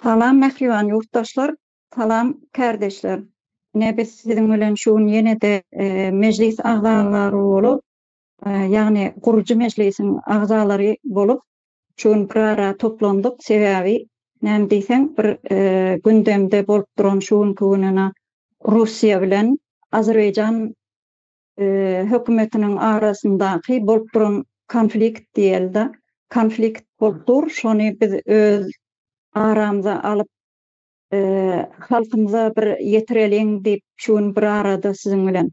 Salam mähriban ýurtdaşlar, salam kärdeşler. Ine biz siziň bilen şu gün ýene-de mejlis agzalary bolup, ýagny gurujy mejlisiň agzalary bolup şu gün bir ara toplandyk. Sebäbi näme diýseň bir gündemde bolup duran şu günki gününe Russiýa bilen Azerbaýjan hökümetiniň arasyndaky bolup duran konflikt diýeli-de, konflikt bolup dur, şony biz öz aramyza alyp, halkymyza bir ýetireliň diýip, şu gün bir arada siziň bilen,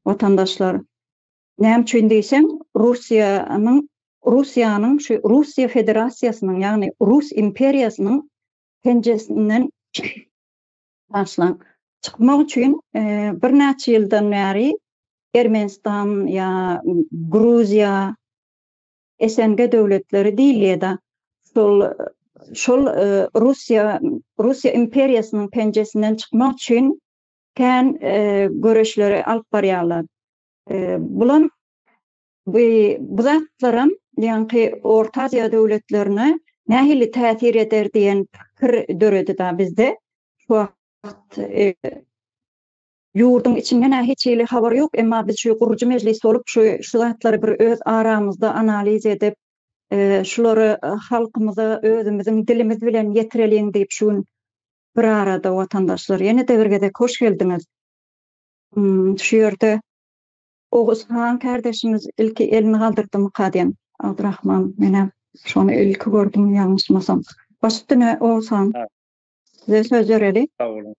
watandaşlar. Näme üçin diýseň, Russiýanyň, Russiýanyň şu Russiýa Federasiýasynyň, ýagny Rus imperiýasynyň penjesinden Başlaň. Çykmak üçin birnäçe ýyldan bäri Ermenistan ýa Gruziýa, SNG döwletleri diýilýär-de, şol şol Russiýa Russiýa imperiýasynyň penjesinden çykmak üçin kän göreşleri alyp barýarlar. Bulam Bu bu zatlaram ýaňky Orta Aziýa döwletlerine nähili täsir eder diýen pikir döredi da bizde. Şu wagt ýurduň içinden-ä hiç hili habar ýok, emma biz şu gurujy mejlis bolup şu şu zatlary bir öz aramyzda analiz edip, şulary halkymyza özümiziň dilimiz bilen ýetireliň diýip şu gün bir arada watandaşlar ýene-de bir gezek hoş geldiňiz. Şu ýerde Oguz han kärdeşimiz ilki elini galdyrdymyka diýen Abdurahman menem şony ilki gördüm ýalňyşmasam. Baş üstüne Oguz han. Size söz bereli. Sag boluň.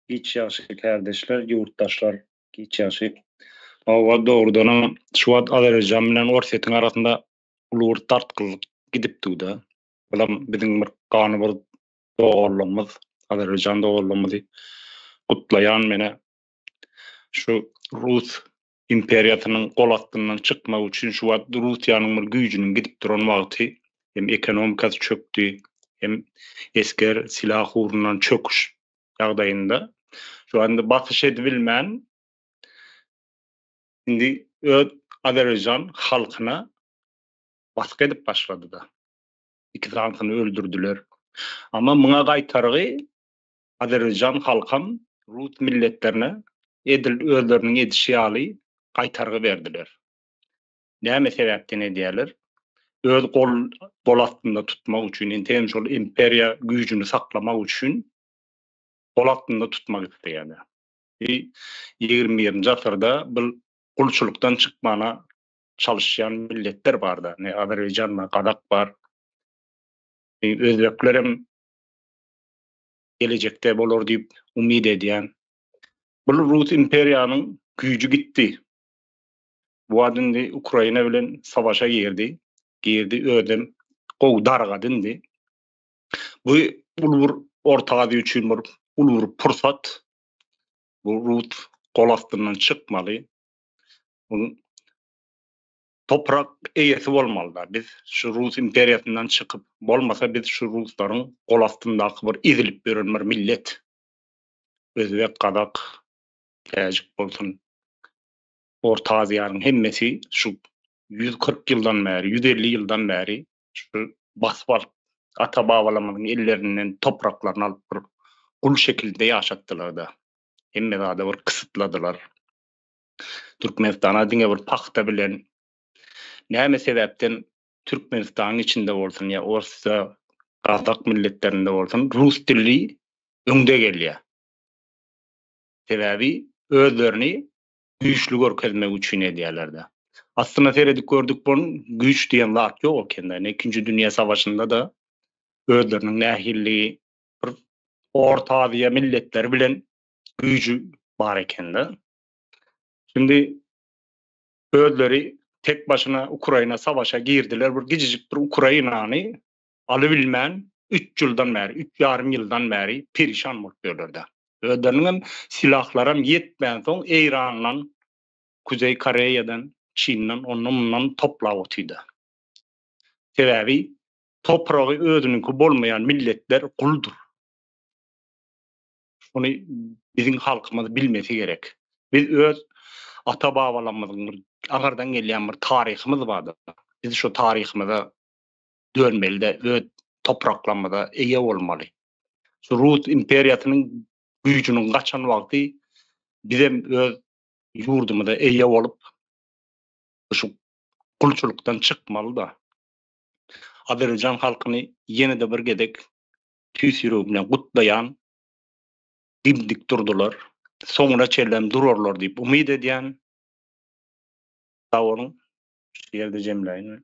Giç ýagşy kärdeşler, ýurtdaşlar giç ýagşy. Hawa dogrudanam şu wagt Azerbaýjan bilen Orsýetiň arasynda uly bir dartgynlyk gidip dur-da. Bulam biziň bir gany bir doganlygymyz, Azerbaýjan doganlygymyzy gutlaýan menä. Şu Rus imperiýasynyň gol astyndan çykmak üçin şu wagt Russiýanyň bir güýjüniň gidip duran wagty hem ekonomikasy çökdi, hem esger silah ugrundan çöküş ýagdaýynda. Şu wagt indi basyş edibilmän indi öz Azerbaýjan halkyna basgy edip başlady-da. Iki sanysyny öldürdiler. Amma muňa gaýtargy Azerbaýjan halkam rus milletlerine edil özleriniň edişi ýaly gaýtargy berdiler. Näme sebäpden edýärler? Öz gol gol astynda tutmak üçin, entegem şol imperiýa güýjüni saklamak üçin gol astynda tutmak isleýärler. 21-nji asyrda bu gulçulykdan çykmana çalyşýan milletler barda. Ne Azerbaýjan bar, Gazak bar. Özbeklerem gelejekde bolar diýip umyt edýän. Bu Rus imperiýanyň güýji gitdi. Bu wagt indi Ukraina bilen savaşa girdi. Girdi özem gowy dargady indi. Bu uly bir Orta Aziýa üçin bir uly bir pursat. Bu Rus gol astyndan çykmaly. Bu toprak eýesi bolmalyda. Biz şu Rus imperiýasyndan çykyp, bolmasa biz şu ruslaryň gol astyndaky bir ezilip ýören bir millet. Özbek, gazak, täjik bolsun, Orta Aziýanyň hemmesi şu 140 ýyldan bäri, 150 ýyldan bäri şu basyp alyp, ata-babalarymyzyň ellerinden topraklaryny alyp bir gul şekilinde ýaşatdylar-da. Hemme zada bir kysytladylar. Türkmenistana diňe bir pagta bilen näme sebäpden Türkmenistanyň içinde bolsun ýa orsça gazak milletlerinde bolsun rus dili öňde gelýär. Sebäbi özlerini güýçli görkezmek üçin edýärler-de. Aslynda seredip gördük bol güýç diýen zat ýok ekende. Ine ikinji dünýä savaşynda-da özleriniň nähili bir Orta Aziýa milletleri bilen güýji bar ekende. Şimdi özleri tek başyna Ukraina savaşa girdiler. Bir gijijik bir Ukrainany alybilmän 3 ýyldan bäri, 3 ýarym ýyldan bäri perişan bolup ýörler-de. Özleriniň hem silahlaram ýetmän soň Eýrandan, Kuzeý Koreýadan, Çinden ondan mundan toplap otydy. Sebäbi topragy özüniňki bolmaýan milletler guldur. Şuny biziň halkymyz bilmesi gerek. Biz öz ata-babalarymyzyň bir aňyrdan gelýän bir taryhymyz bardyr. Biz şu taryhymyza dönmeli-de, öz topraklarymyza eýe bolmaly. Şu Rus imperiýasynyň güýjüniň gaçan wagty bizem öz ýurdumyza eýe bolup şu gulçulykdan çykmaly-da. Azerbaýjan halkyny ýene-de bir gezek tüýs ýüregimden gutlaýan. Dimdik durdular. Soňuna çenlem durarlar diýip umyt edýän. Sag boluň. Şu ýerde jemläýin men.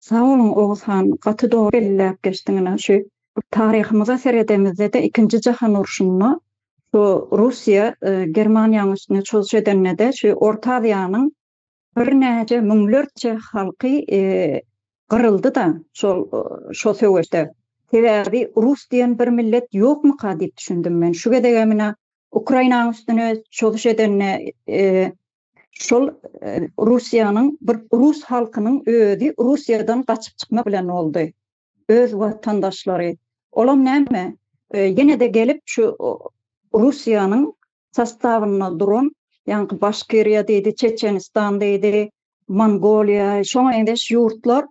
Sag boluň Oguzhan, gaty dogry belläp geçdiň ine şu taryhymyza seredemizde-de ikinji jahan urşunda şu Russiýa Germaniýanyň üstüne çozuş edende-de şu Orta Aziýanyň birnäçe müňlerçe halky gyryldy-da şol şo söweşde. Sebäbi rus diýen bir millet ýokmyka diýip düşündim men. Şu gezegem ine Ukrainanyň üstüne çozuş edende şol Russiýanyň bir rus halkynyň özi Russiýadan gaçyp çykmak bilen boldy. Öz watandaşlary. Olam näme? Ýene-de gelip şu Russiýanyň sostawynda duran, ýaňky Başkiriýa diýdi, Çeçenistan diýdi, Mongoliýa, şoňa meňzeş ýurtlar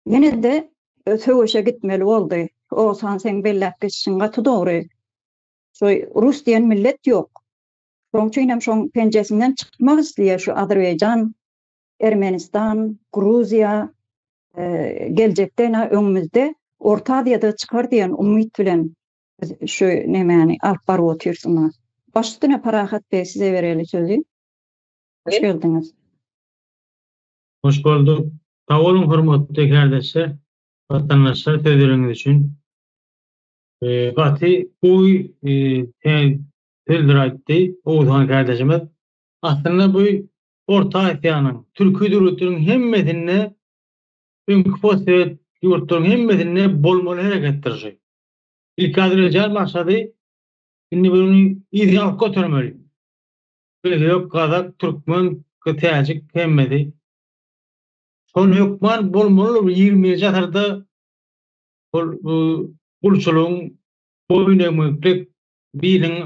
ýene-de söweşe gitmeli boldy. Oguzhan seň belläp geçişiň gaty dogry. Şu rus diýen millet ýok. Şoň üçin hem şoň penjesinden çykmak isleýär şu Azerbaýjan, Ermenistan, Gruziýa geljekde ine öňümizde Orta Aziýada çykar diýen umyt bilen biz şu nemäni alyp baryp otyrys ina. Baş üstüne Parahat beg size bereli sözi. Hoş geldiňiz. Hoş bolduk. Sag boluň hormatly kärdeşler, watandaşlar sözleriňiz üçin. Gaty gowy sözler aýtdy Oguzhan kärdeşimiz. Aslynda bu Orta Aziýanyň, türki döwletleriň hemmesinde öňki postsowet ýurtlaryň hemmesinde bolmaly hereketdir şu. Ilki Azerbaýjan başlady, indi buny yzyna alyp götermeli. Özbek, gazak, türkmen, täjik hemmesi. Şol hökman bolmaly 21-nji asyrda Ol bu gulçulygyň boýun egmeklik, biriniň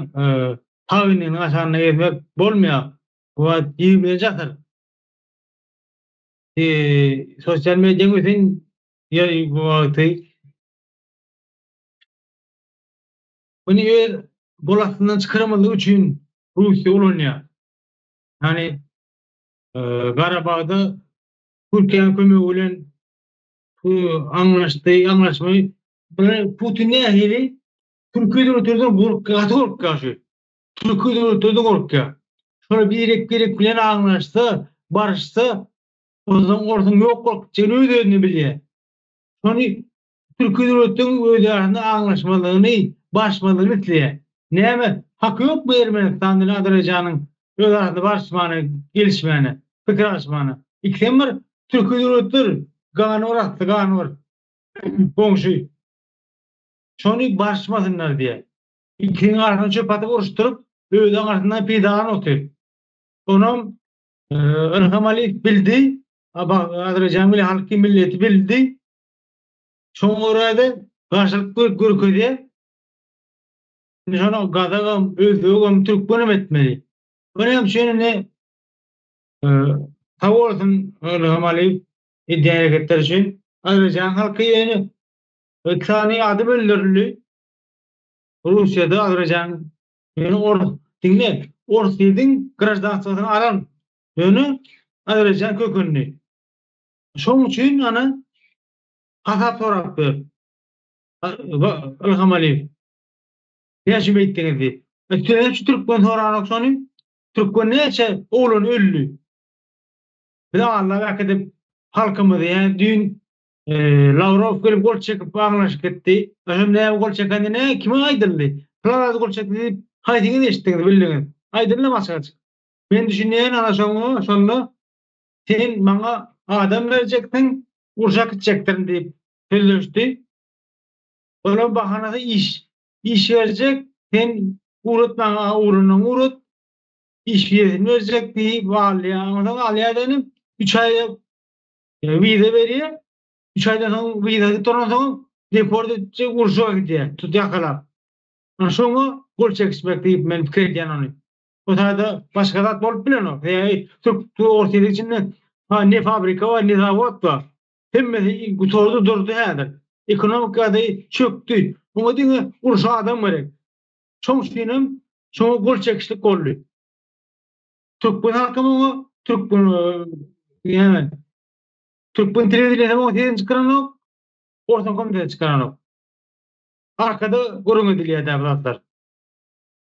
tabynlygynyň aşagynda gezmek bolmaýar. Bu wagt 21-nji asyr. Sosial mediaň ösen ýeri bu wagty. Muny öz gol astyndan çykarmazlyk üçin Russiýa ulanýar. Ýagny Garabagda Türkiýäniň kömegi bilen Aňlaşdy, aňlaşmaý. Bir Putin nähili türki döwletlerden gorkýar, gaty gorkýar şu. Türki döwletlerden gorkýar. Şolar birek-birek bilen aňlaşsa, barışsa, onsoň orsuň ýok bolup gitjegini öz-özüne bilýär. Şony türki döwletleriň öz arasynda aňlaşmazlygyny, barışmazlygyny isleýär. Näme, haky ýokmy Ermenistan bilen Azerbaýjanyň öz arasynda barışmana, gelişmäne, pikir alyşmana? Ikisem bir Türki döwletler gany bir asly gany bir goňşy. Şony barşmasynlar diýýär. Ikisiniň arasyna çöp atyp uruşdyryp, öz aňyrsyndan peýdalanyp otyr. Onam Ilham Aliýew bildi, Azerbaýjan bilen halky milleti bildi. Şoňa görä-de garşylyk görkezýär. Indi şony gazagam, özbegem, türkmenem etmeli. Bu näme üçin indi Sag bolsun Ilham Aliýew edýän hereketleri üçin. Azerbaýjan halky ýene iki sany adam öldürildi. Russiýada Azerbaýjan ýöne ors diňle Orsýetiň graždanstwasyny alan ýöne Azerbaýjan kökenli. Şoň üçin ana hasap sorap ber. Ilham Aliýew. Näme üçin beýtdiňiz diýip. Näme üçin türkmen soranok şony? Türkmen näçe oglan öldi. Biz allap äkidip halkymyzy ýa düýn Lawrow gelip gol çekip aňlaşyp gitdi. Özem näme gol çekende näme kime aýdyldy? Pylan zady gol çekdi diýip haýsyňyz eşitdiňiz bildiňiz? Aýdyldymy açyk açyk? Men düşünýän ana şoňa şonda sen maňa adam berjeksiň urşa gitjekdirin diýip sözleşdi. Olam bahanasy iş. Iş berjek, sen ugrat maňa ugrundan ugrat, iş wizasyny berjek diýip alýar. Onsoň alýar diýenim 3 aýa wiza berýär. 3 aýdan soň wiza gutaransoň deport etjek urşa gidýär, tut ýakalap. Ana şoňa gol çekişmek diýip men pikir edýän ony. O taýda başga zat bolup bilenok. Sebäbi türk Orsýetiň içinde ne fabrika bar, ne zawod bar. Hemmesi gutardy durdy häzir. Ekonomik ýagdaýy çökdi. Oňa diňe urşa adam gerek. Şoň üçinem şoňa gol çekişlik boldy. Türkmen halkam oňa türkmen näme türkmen telewideniýesi oňa sesini çykaranok, ortaňkam sesini çykaranok. Arkada gürrüň edilýär bu zatlar.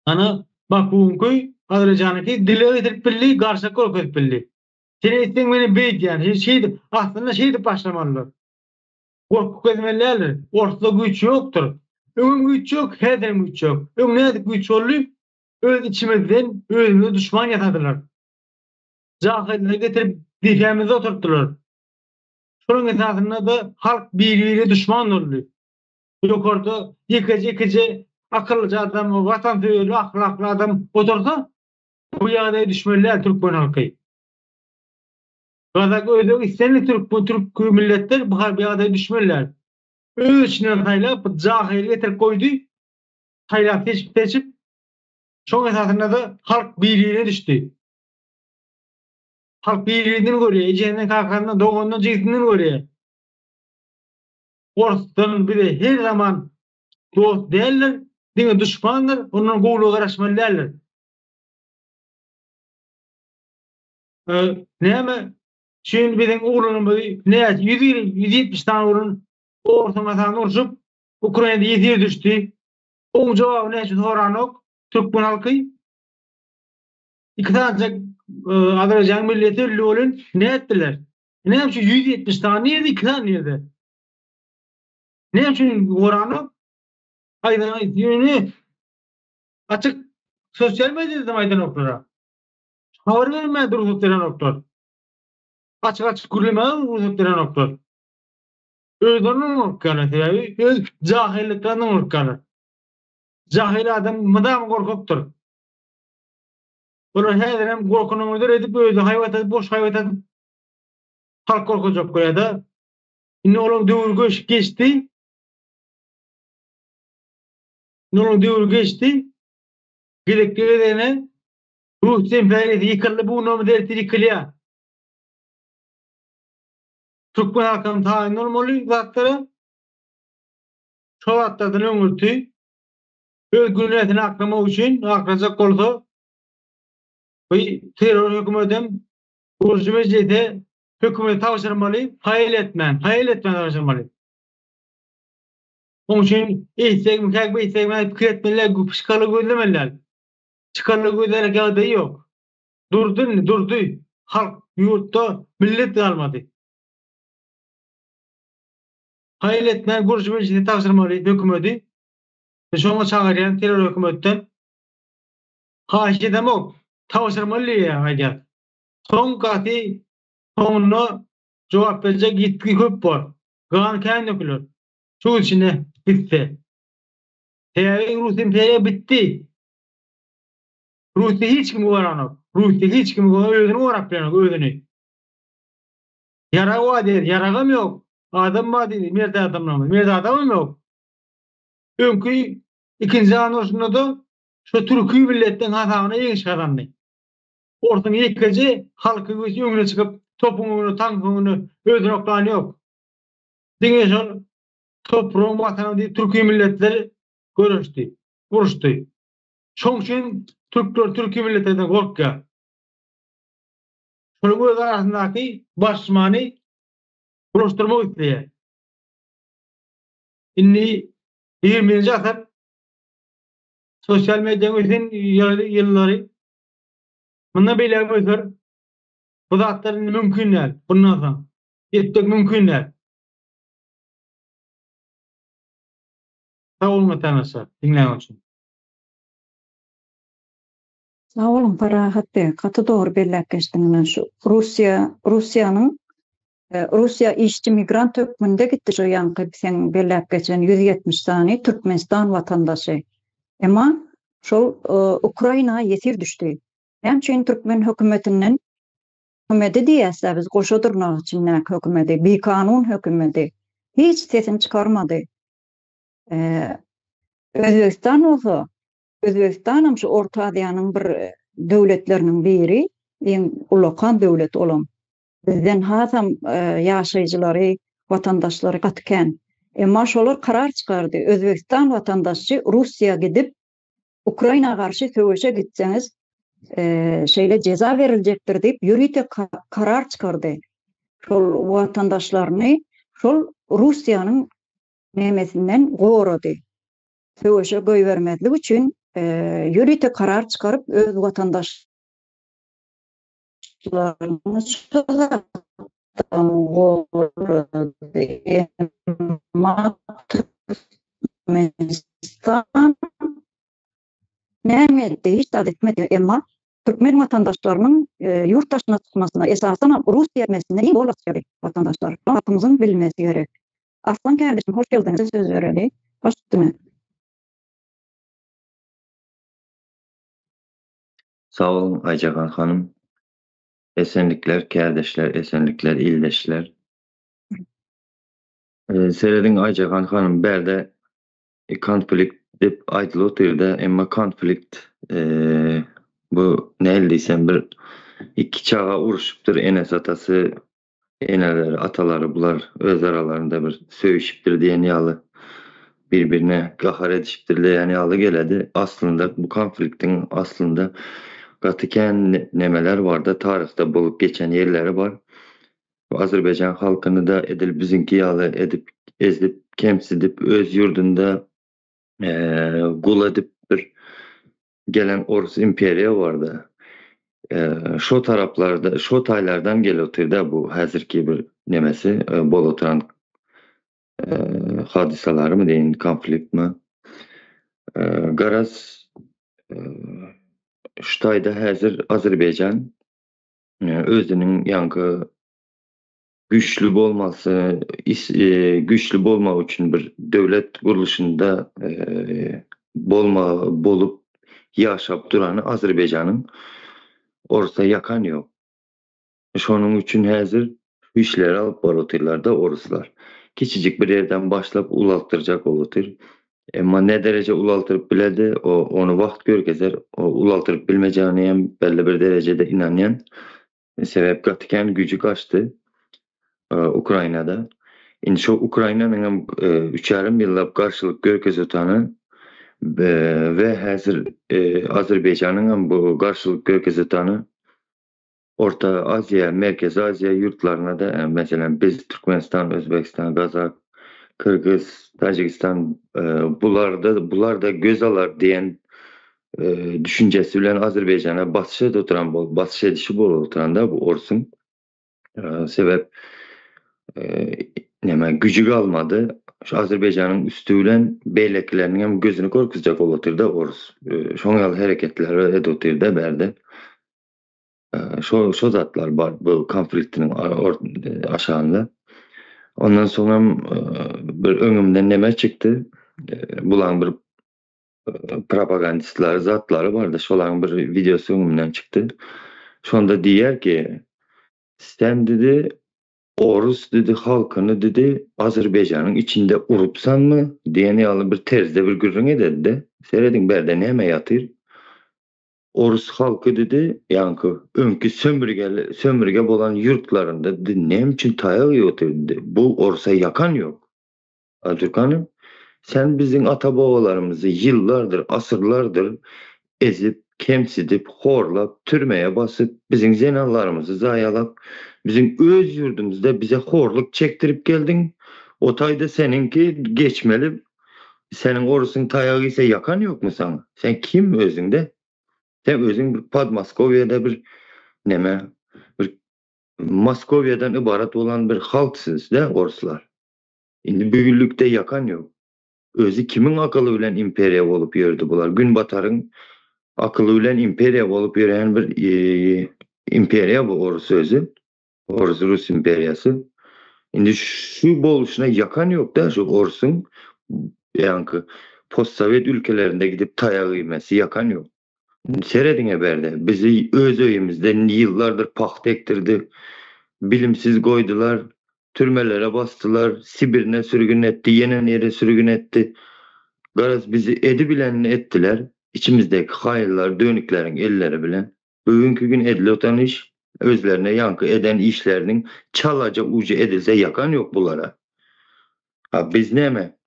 Ana Bakuwyňky, Azerbaýjanyňky dile getirip bildi, garşylyk görkezip bildi. Sen eýtseň menem beýdýän. Şeýdip, aslynda şeýdip başlamalydyr. Gorkup gezmeli däldir. Ortada güýç ýokdur. Öňem güýç ýok, häzirem güýç ýok. Öň nädip güýç boldy? Öz içimizden özümize duşman ýasadylar. Jahyllygy getirip depämizde oturtdylar. Şonuň esasynda-da halk biri-birine duşman boldy. Ýokarda ýekeje-ýekeje akyllyja adam, watansöýerli, ahlakly adam otursa, bu ýagdaýa düşmeli däl türkmen halky. Gazak, özbek islendik türkmen, türki milletler bu ýagdaýa düşmeli däl. Öz içinden saýlap, bir jahyly getirip goýdy. Saýlap seçip-seçip, şoň esasynda-da halk bir-birine düşdi. Halk bir-birinden görýär, ejesinden, kakasyndan, doganyndan, jigisinden görýär. Orsdan bize her zaman dost däldir, diňe duşmandyr, ondan gowulyga garaşmaly däldir. Näme üçin biziň oglanymyzy näçe 120, 170 sany oglan orsuň hasabyna urşup, Ukrainada ýesir düşdi. Oň jogabyny näçe soranok türkmen halky. Iki sanyjak Azerbaýjan milleti öldi welin nätdiler? Näme üçin 170 sany nirde, iki sany nirde? Näme üçin goranok? Aýdan ýöne açyk sosial mediada aýdanoklar. Habar bermäge rugsat berenoklar. Açyk-açyk gürlemäge rugsat berenoklar. Özlerinden gorkýarlar sebäbi öz jahyllyklarinden gorkýarlar. Jahyl adam mydama gorkakdyr. Olar häzir hem gorkynyny döredip özi haýbat atyp boş haýbat atyp halk gorkuzjak bolýar-da. Indi olaryň döwri göçüp geçdi. Indi olaryň döwri geçdi. Gezekli gezegine Rus imperiýasy ýykyldy, bu günlerimiz ertir ýykylýar. Türkmen halkynyň taýyn bolmaly zatlara. Şo zatlardan öňürti öz günäsini aklamak üçin aklajak bolsa bu terror hökümetem gurujy mejlise hökümeti tabşyrmaly, haýal etmän, haýal etmän tabşyrmaly. Onuň üçin eýtsegmikäk, beýtsegmikäk pikir etmeli däl, çykalga gözlemeli däl. Çykalga gözlärek ýagdaýy ýok. Durdy indi, durdy. Halk ýurtda millet galmady. Haýal etmän gurujy mejlise tabşyrmaly hökümeti. Men şoňa çagyrýan terror hökümetden. Haýyş edemok, tabşyrmaly diýýär aýdýar. Soň gaty soňunda jogap berjek ýitgi köp bor. Gan kän döküler. Şu içine gitse. Sebäbi Rus imperiýa bitdi. Russiýa hiç kimi goranok. Russiýa hiç kimi özüni gorap bilenok, özüni. Ýarag bar diýer, ýaragam ýok. Adam bar diýdi, mert adamlarymyz. Mert adamam ýok. Öňki ikinji jahan urşunda-da şu türki milletleň hasabyna ýeňiş gazandy. Orsuň ýekeje halky öňüne çykyp, topuň öňüne, tankyň öňüne özüni oklany ýok. Diňe şol topragyň watany diýip türki milletler göreşdi, uruşdy. Şoň üçin türkler türki milletlerden gorkýar. Şolaryň öz arasyndaky barşmany bulaşdyrmak isleýär. Indi 21-nji asyr sosial medianyň ösen ýyllary mundan beýläk öser. Bu zatlar indi mümkin däl. Bundan soň etmek mümkin däl. Sag boluň watandaşlar, diňläniň üçin. Sag boluň Parahat beg, gaty dogry belläp geçdiň ine şu Russiýa Russiýanyň Russiýa işçi migrant hökmünde gitdi şu ýaňky seň belläp geçen 170 sany Türkmenistan watandaşy. Emma şol Ukraina ýesir düşdi. Näme üçin türkmen hökümetinden hökümeti diýäs-dä biz goşa dyrnak içindäki hökümeti, bikanun hökümeti hiç sesini çykarmady. Özbegistan bolsa, Özbegistanam şu Orta Aziýanyň bir döwletleriniň biri, iň ullakan döwlet olam. Bizden hasam ýaşaýjylary. watandaşlary gaty kän. Emma şolar karar çykardy, Özbegistan watandaşy Russiýa gidip, Ukraina garşy söweşe gitseňiz, şeýle jeza beriljekdir diýip ýörite karar çykardy. Şol watandaşlaryny şol Russiýanyň nemesinden gorady. Söweşe goýbermezlik üçin ýörite karar çykaryp öz watandaşlaryny şo zatdan gorady. Emma Türkmenistan näme etdi? Hiç zat etmedi. Emma türkmen watandaşlarynyň ýurt daşyna çykmasyna, esasanam Russiýa gitmesine iň ýol açýar watandaşlar. Halkymyzyň bilmesi gerek. Arslan kärdeşim hoş geldiňiz size söz bereli. Baş üstüne. Sag boluň Aýjahan hanym. Esenlikler kärdeşler esenlikler ildeşler. Serediň Aýjahan hanym bärde konflikt diýip aýdylyp otyrda emma konflikt bu nähili diýsem bir iki çaga uruşypdyr enesi atasy Eneleri, atalary bular öz aralarynda bir söýüşipdir diýen ýaly, bir-birine gahar edişipdir diýen ýaly geledi. Aslynda bu konfliktiň aslynda gaty kän nemeler barda, taryhda bolup geçen ýerleri bar. Bu Azerbaýjan halkyny-da edil biziňki ýaly edip, ezip, kemsidip, öz ýurdunda gul edip bir gelen orus imperiýa bardy. Şo taraplarda, şo taýlardan gelip otyrda bu häzirki bir nemesi bolup oturan hadysalarymy diýin, konfliktmi. Garaz şu taýda häzir Azerbaýjan özüniň ýaňky güýçli bolmasy, güýçli bolmak üçin bir döwlet gurluşynda bolma bolup ýaşap durany Azerbaýjanyň orsa ýakan ýok. Şonuň üçin häzir şu işleri alyp baryp otyrlar-da oruslar. Kiçijik bir ýerden başlap ulaltdyrjak bolup otyr. Emma ne dereje ulaltyryp biledi, o ony wagt görkezer. O ulaltyryp bilmejegine hem belli bir derejede ynanýan. Sebäp gaty kän güýji gaçdy Ukrainada. Indi şo Ukrainanyň hem üç ýarym ýyllap garşylyk görkezotany we häzir Azerbaýjanyň hem bu garşylyk görkezotany Orta Aziýa, Merkezi Aziýa ýurtlaryna-da, meselem biz Türkmenistan, Özbegistan, Gazak, Kyrgyz, Täjigistan bularda bular-da göz alar diýen düşünjesi bilen Azerbaýjana basyş edip oturan bolup, basyş edişi bolup oturanda bu orsuň sebäp näme güjü galmady. Şu Azerbaýjanyň üsti bilen beýlekileriniň hem gözüni gorkuzjak bolup otyrda orus. Şoň ýaly hereketleri edip otyrda bärde. Şo şo zatlar bar bu konfliktiniň aşagynda. Ondan soň hem bir öňümden neme çykdy. Bulaň bir propagandistleri zatlary bardy. Şolaryň bir wideosy öňümden çykdy. Şonda diýýär ki, sen dedi orus dedi halkyny dedi Azerbaýjanyň içinde urupsanmy diýen ýaly bir terzde bir gürrüň ededi-de. Serediň bärde näme ýatyr. Orus halky dedi, ýaňky öňki sömürgeli sömürge bolan ýurtlarynda dedi näme üçin taýak iýip otyr dedi. Bu orsa ýakan ýok. Türkanym, sen biziň ata-babalarymyzy ýyllardyr, asyrlardyr ezip, kemsidip, horlap, türmeye basyp, biziň zenanlarymyzy zaýalap, biziň öz ýurdumyzda bize horluk çekdirip geldiň. O taýda seniňki geçmeli, seniň orusyň taýagy iýse ýakan ýokmy saňa? Sen kim özüňde? Sen özüň bir Podmoskowýada bir neme, bir Moskowýadan ybarat bolan bir halk siz-de oruslar. Indi bugünlikde ýakan ýok. Özi kimiň akyly bilen imperiýa bolup ýördi bular? Günbataryň akyly bilen imperiýa bolup ýören bir imperiýa bu orus özi. Orus rus imperiýasy. Indi şu boluşyna ýakan ýok-da şu orsuň ýaňky postsowet ülkelerinde gidip taýak iýmesi ýakan ýok. Serediň eberde, bizi öz öýümizde ýyllardyr pagta ekdirdi, bilimsiz goýdular, türmelere basdylar, Sibirine sürgün etdi, ýene nirä sürgün etdi. Garaz bizi edibilenini etdiler, içimizdäki haýynlar, dönükleriň elleri bilen. Bu günki gün edilip oturan iş. Özlerine ýaňky eden işleriniň çalaja ujy edilse ýakan ýok bulara. A biz näme?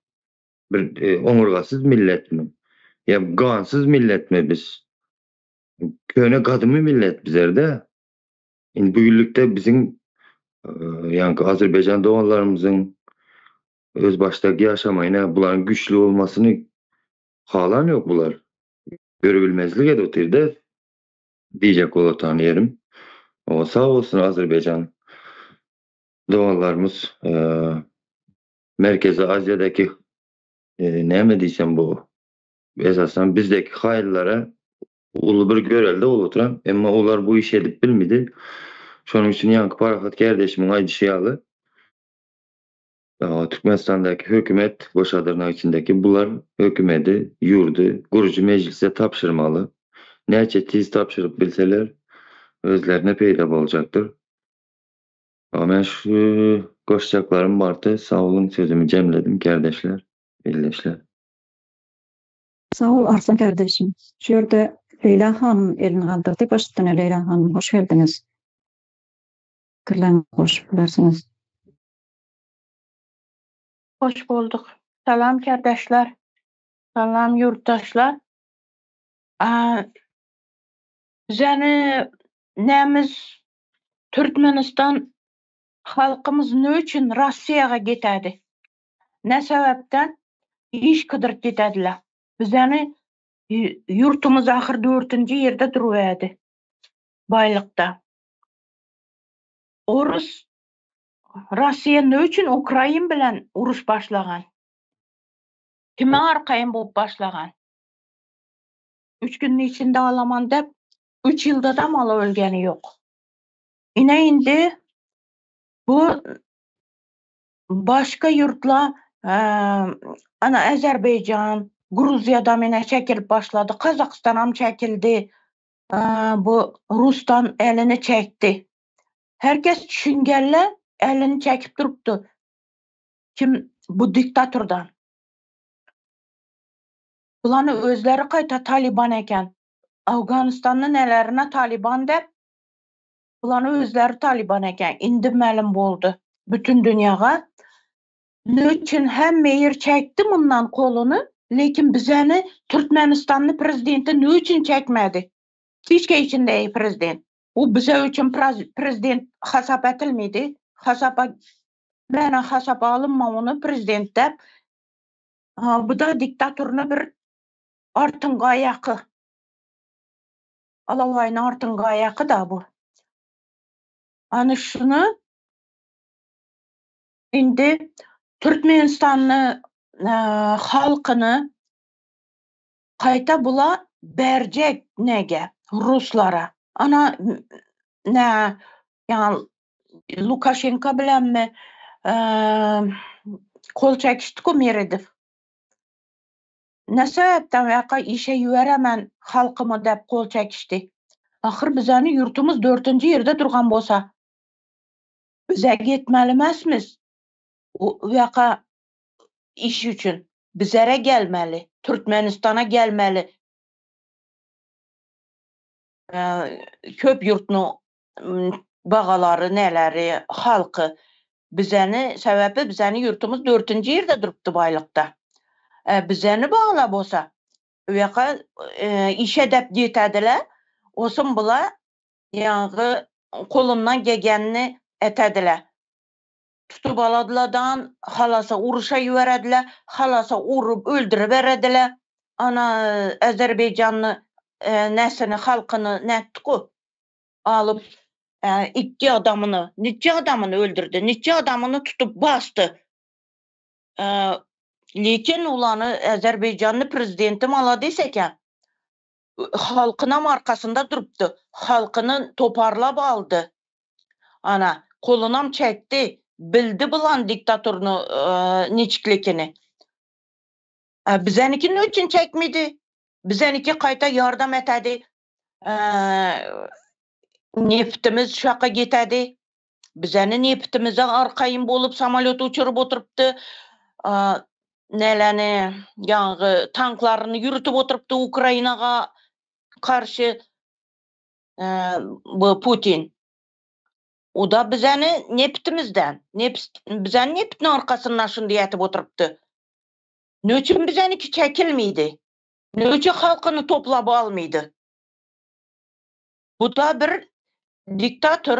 Bir e, oňurgasyz milletmi? Ýa gansyz milletmi biz? Köne gadymy millet bizlerde. Indi bu ýyllikde biziň e, ýaňky Azerbaýjan doganlarymyzyň özbaşdak ýaşamaýyna bularyň güýçli bolmasyny halan ýok bular. Görebilmezlik edip otyrda diýjek bolatan ýerim. O sag bolsun Azerbaýjan doganlarymyz e, Merkezi Aziýadaky e, näme diýsem bu esasan bizdeki haýyllara uly bir görelde bolup oturan, emma olar bu işi edip bilmedi. Şonuň üçin ýaňky Parahat kardeşimiň aýdyşy ýaly Türkmenistandaky hökümet goşa dyrnak içindeki bular hökümeti, ýurdy gurujy mejlise tabşyrmaly. Näçe tiz tabşyryp bilseler özlerine peýda boljakdyr. Men şu goşjaklarym bardy. Sag boluň sözümi jemledim kardeşler, ildeşler. Sag bol Arslan kardeşim. Şu ýerde Leýla hanym elini galdyrdy. Baş üstüne Leýla hanym hoş geldiňiz. Pikirleriňizi goşup bilersiňiz. Hoş bulduk. Salam kardeşler. Salam ýurtdaşlar. Bizäni nämiz Türkmenistan halkymyz ne üçin Rossiýaga getädi? Ne sebäpden iş kydyryp getädiler? Bizäni ýurtumyz ahyr dördünji ýerde duruberdi baýlykda. Orus Rossiýa ne üçin Ukrain bilen uruş başlagan? Kime arkaýyn bolup başlagan? Üç günün içinde alaman dep, üç ýylda da mala ölgeni ýok. Ine indi bu başga ýurtla ana Azerbaýjan, Gruziýada mene çekilip başlady, Kazakystanam çekildi. Bu Rusdan elini çekdi. Herkes düşüngelle elini çekip durupdy. Kim bu diktatordan. Bulany özleri gaýta Taliban eken. Afganistan'da nelerine Taliban dep, bulany özleri Taliban eken. Indi mälim boldy bütün dünýaga. Ne üçin hemme ýer çekdi mundan koluny, lekin bizeni Türkmenistanly prezidenti ne üçin çekmedi? Hiç içinde prezident. Bu bize üçin prezident hasap etilmedi. Hasapa Mena hasap alynma ony prezident dep. Bu da diktatoryna bir artyn gaýaky. Alawaýyny artyn gaýaky da bu. Ani şunu indi Türkmenistanly e, halkyny gaýta bula berjek nege ruslara. Ana ne yani Lukashenko bilenmi e, kol çekişdi Meredow. Ne sebäpden waka işe ýüweremen halkymy dep kol çekişdi. Ahyr bizani ýurtumyz dördünji ýerde durgan bolsa bize gitmeli emesmiz. O waka iş üçin bizere gelmeli, Türkmenistana gelmeli. Ee, köp ýurtnu bagalary, neleri, halky bizeni sebäbi bizeni ýurtumyz dördünji ýerde durupdy baýlykda. E, bizeni bagla bolsa waka e, işe dep diýtädiler. Olsun bula ýaňy kolundan gegenini etediler. Tutup aladylardan halasa uruşa ýüwerediler, halasa urup öldürip berediler. Ana Azerbaycanny e, nesini halkyny netku alyp e, iki adamyny, niçe adamyny öldürdü, niçe adamyny tutup basdy. E, lekin ulany Azerbaycanly prezidenti maladys eken. Halkynam arkasynda durupdy. Halkyny toparlap aldy. Ana kolunam çekdi. Bildi bulan diktatoryny e, niçiklikini. E, bizeniki ne üçin çekmedi? Bizeniki qayta yardım etedi. E, neftimiz şaka getedi. Bizeni neftimize arkaýyn bolup samolyot uçurup oturupdy. E, neleni ýaňy tanklaryny ýürütip oturupdy Ukrainaga karşı e, bu Putin. O da bizeni nepitimizden, nepis, bizeni nepitin arkasyndan şundy ýatyp oturypdy. Nöçün bizeniki çekilmidi? Nöçün halkyny toplap almydy? Bu da bir diktator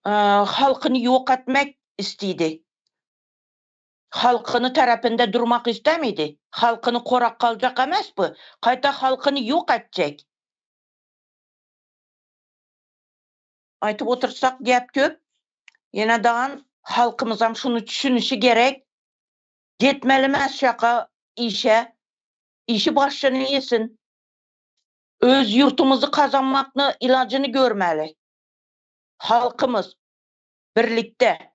e, halkyny ýok etmek istidi. Halkyny tarapynda durmak istemidi. Halkyny korak kaljak emes bu. Kayta halkyny ýok etjek. Aýtyp otursak gep köp. Ýene dagan halkymyzam şuny düşünişi gerek. Gitmeli şaka işe. İşi başını yesin. Öz yurtumuzu kazanmakny ilacını görmeli. Halkımız birlikte.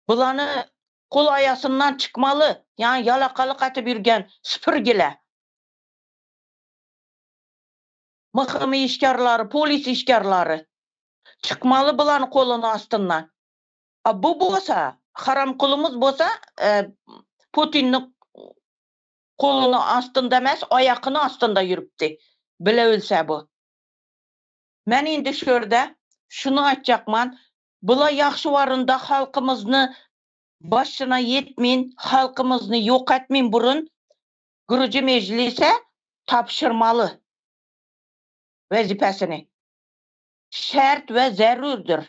Bulanı kol ayasından çıkmalı. Yani yalakalık atıp yürgen süpürgile. Mıhımı işkarları, polis işkarları. Çıkmalı bulanı kolunu astından. A bu bolsa, haram kulumuz bolsa, e, Putin'in kolunu astında emas, ayakını astında yürüpti. Bile ölse bu. Men indi şurada şunu aytjakman, bula yaxşı varında halkımızны başına yetmeyin, halkımızны yok etmeyin burun Gurucu meclise tapşırmalı vazifesini. Şart ve zerurdur.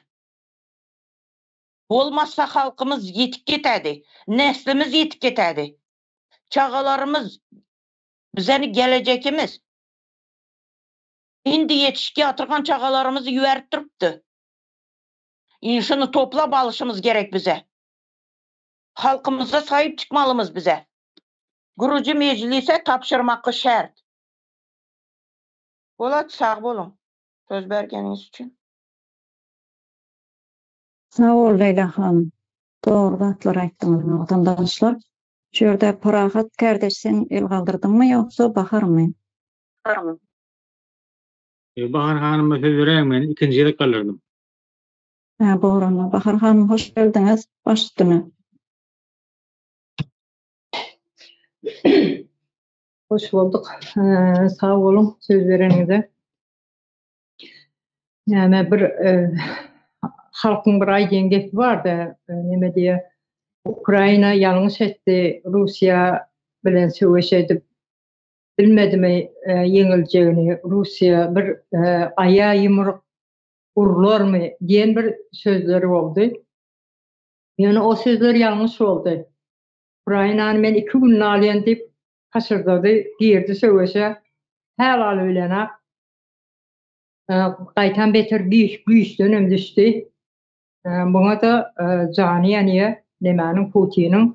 Bolmasa halkımız yetip ketedi. Neslimiz yetip ketedi. Çağalarımız bizeni gelecekimiz. Indi yetişki atırgan çağalarımızı yüverip turuptu. İnşını toplap alışımız gerek bize. Halkımıza sahip çıkmalımız bize. Gurucu meclise tapşırmakı şart. Bolat sağ bolun. Söz bergeniňiz üçin. Sag bol Leýla hanym. Dogry zatlar aýtdyňyz watandaşlar. Şu ýerde Parahat kardeş sen el galdyrdyňmy ýogsa Baharmy? E, Bahar hanyma söz beräýiň men ikinji gezek galdyrdım. Hä, bor Bahar hanym hoş geldiňiz. Baş üstüne. Hoş bulduk. Ee, sağ olun söz verenize. Yani bir e, halkın bir aýdýan gepi bardy, e, neme diýe Ukrayna ýalňyş etdi, Russiýa bilen söweş edip bilmedimi e, ýeňiljegini, Russiýa bir e, aýa ýumruk urlarmy diýen bir sözleri boldy. Ýöne o sözler ýalňyş boldy. Ukraynany men iki gün alýan diýip haşyrdady, girdi söweşe. Hälal bilen e, gaýtan beter güýç güýçden hem düşdi. E, Buna da e, jany ýanyýa Nemäniň Putiniň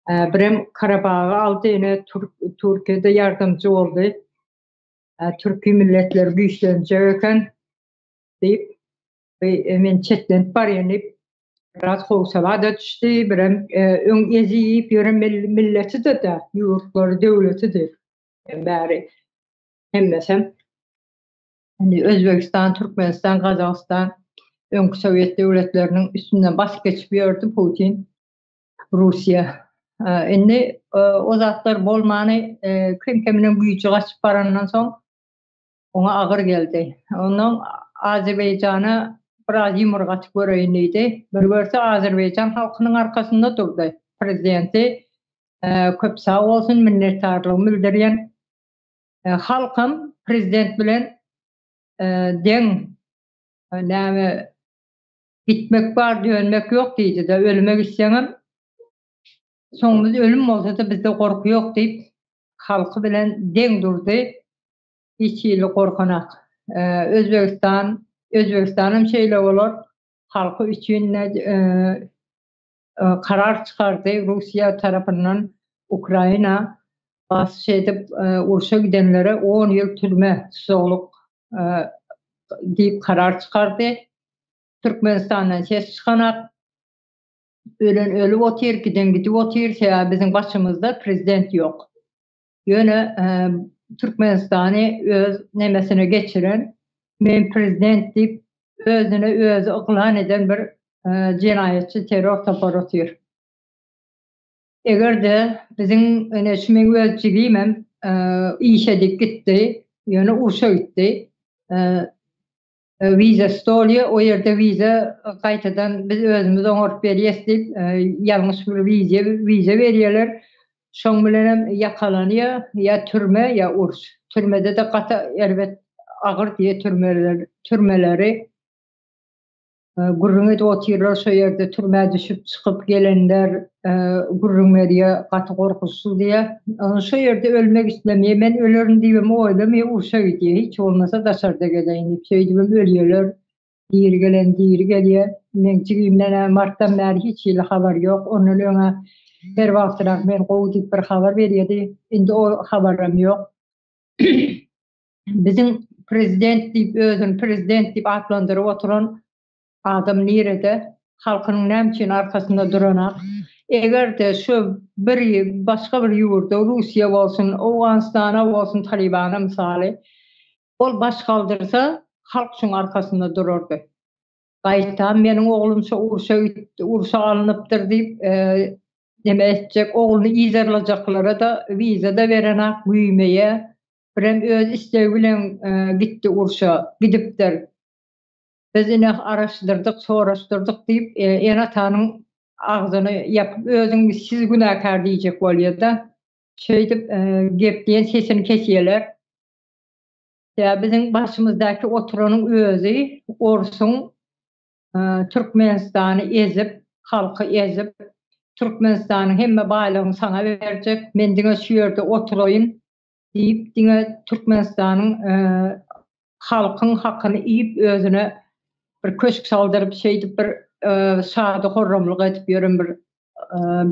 e, birem Karabagy aldy, ýene Türk Türkiýede ýardamçy boldy. E, Türki milletler güýçlenjek eken diýip e, men çetlenip barýan diýip biraz howsala da düşdi, birem e, öň eziyip ýören milleti de de ýurtlary döwleti de bäri hemmesem Hani Özbekistan, Türkmenistan, Gazagystan öňki Sowet döwletleriniň üstünden basyp geçip ýördi Putin, Russiýa. E, indi e, o zatlar bolmany e, kim kiminiň güýji gaçyp barandan soň oňa agyr geldi. Ondan Azerbaýjana biraz ýumruk atyp göreýin diýdi. Bir görse Azerbaýjan halkynyň arkasynda durdy. Prezidenti e, köp sag bolsun minnetdarlygymy bildirýän. E, halkam prezident bilen e, deň e, näme gitmek bar, dönmek ýok diýdi de ölmek isleňem soňumyz ölüm bolsa da bizde gorky ýok diýip halky bilen deň durdy. Hiç hili gorkanak. E, Özbegistan, Özbegistanam şeýle bolar. Halky üçin ne, e, e, karar çykardy Russiýa tarapyndan Ukrayna basyş edip e, urşa gidenlere 10 ýyl türme tussaglyk e, diýip karar çykardy. Türkmenistandan ses çykanak. Ölen ölüp otyr, giden gidip otyr. Sebäbi biziň başymyzda prezident ýok. Ýöne e, Türkmenistany öz nemesine geçiren men prezident diýip özüne özü yglan eden bir e, jenaýatçy terror topary otyr. Eger de biziň ene şu meň öz jigimem e, işe dik gitdi, ýöne urşa gitdi. E, Wizasy dolýar, o ýerde wiza gaýtadan biz özümiz oňaryp berýäs diýip, ýalňyş bir wiza wiza berýärler. Şoň bilenem ýakalanýar, ýa türme, ýa uruş. Türmede-de gaty erbet agyr diýýär türmeler, türmeleri. Gürrüň edip otyrlar şo ýerde türmä düşüp çykyp gelenler gürrüň berýär, gaty gorkuçly diýýär. Şo ýerde ölmek islemeýär, men ölerin diýibem oýlamaýar, urşa gidýär, hiç bolmasa daşarda gezeýin diýip, şeýdibem ölýärler. Diri gelen diri gelýär. Meň jigimden-ä martdan bäri hiç hili habar ýok. Ondan öň-ä her wagtyrak men gowy diýip bir habar berýärdi. Indi o habaram ýok. Biziň prezident diýip özüni prezident diýip atlandyryp oturan adam nirede? Halkynyň näme üçin arkasynda duranak? Eger-de şu bir başga bir ýurda Russiýa bolsun, Owganystana bolsun Talibana mysaly ol baş galdyrsa halk şuň arkasynda durardy. Gaýtam meniň oglum şo urşa gitdi, urşa alnypdyr diýip neme etjek ogluny yzarlajaklara-da wiza-da berenak güýmeýä. Birem öz islegi bilen gitdi urşa, gidipdir. Biz ine araşdyrdyk, soraşdyrdyk diýip, ene-atanyň agzyny ýapyp, özüň siz günäkär diýjek bolýar-da. Şeýdip, gep diýen sesini kesýärler. Ýa biziň başymyzdaky oturanyň özi orsuň Türkmenistany ezip, halky ezip, Türkmenistanyň hemme baýlygyny saňa berjek, men diňe şu ýerde oturaýyn diýip diňe Türkmenistanyň halkyň hakyny iýip özüne bir köşk saldyryp şeýdip bir şady horramlyk edip ýören bir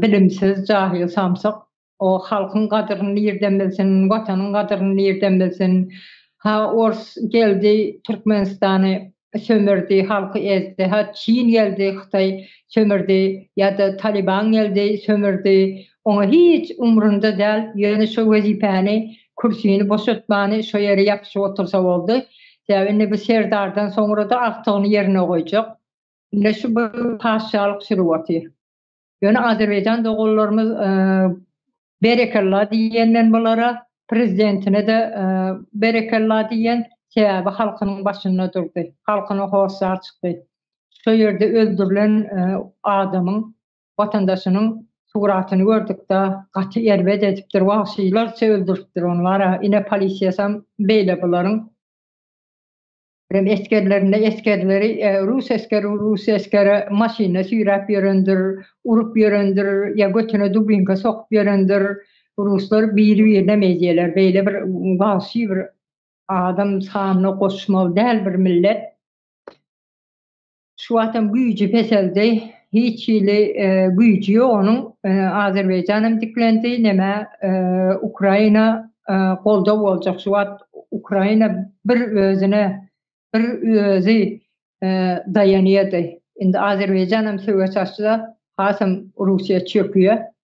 bilimsiz jahyl samsyk. O halkyň gadyryny nirden bilsin, watanyň gadyryny nirden bilsin. Ha ors geldi Türkmenistany sömürdi, halky ezdi. Ha Çin geldi, Hytaý sömürdi ýa-da Taliban geldi, sömürdi. Oňa hiç umrunda däl, ýöne şo wezipäni, kürsini boşatmany şo ýere ýapyşyp otursa boldy. Sebäbi indi bu Serdardan soňra-da agtygyny ýerine goýjak. Indi şu bir patyşalyk sürüp otyr. Ýöne Azerbaýjan doganlarymyz berekella diýen men bulara, prezidentine-de berekella diýen, sebäbi halkynyň başynda durdy, halkyna hossar çykdy. Şo ýerde öldürilen adamyň, watandaşynyň suratyny gördük-de, gaty erbet edipdir, wagşylarça öldüripdir ony bara, ine polisiýasam beýle bularyň. Birem esgerlerinde esgerleri rus esgeri rus esgere maşynda süýräp ýörendir, urup ýörendir, ýa götüne dubinka sokup ýörendir. Ruslar biri-birine meýzeýärler. Beýle bir wagşy bir adam sanyna goşmaly däl bir millet. Şu wagtam güýji peseldi. Hiç hili güýji ýok onuň. Azerbaýjan hem diklendi, neme Ukraina goldaw boljak. Şu wagt Ukraina bir özüne, bir özi daýanýardy. Indi Azerbaýjan hem söweş açsa, hasam Russiýa çökýär.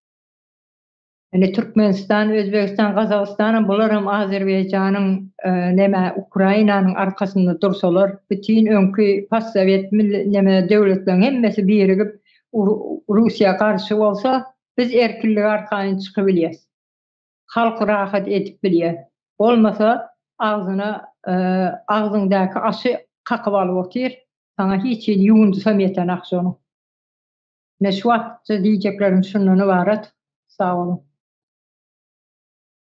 Indi Türkmenistan, Özbegistan, Gazagystanam bularam Azerbaýjanyň neme Ukrainanyň arkasynda dursalar, bütin öňki postsowet neme döwletleriň hemmesi birigip Russiýa garşy bolsa, biz erkinlige arkaýyn çykybilýäs. Halk rahat edip bilýär. Bolmasa agzyna agzyňdaky aşy kakyp alyp otyr, saňa hiç hili ýuwundysam ýetenak şonuň. Ine şu wagtça diýjeklerim şundan ybarat. Sag boluň.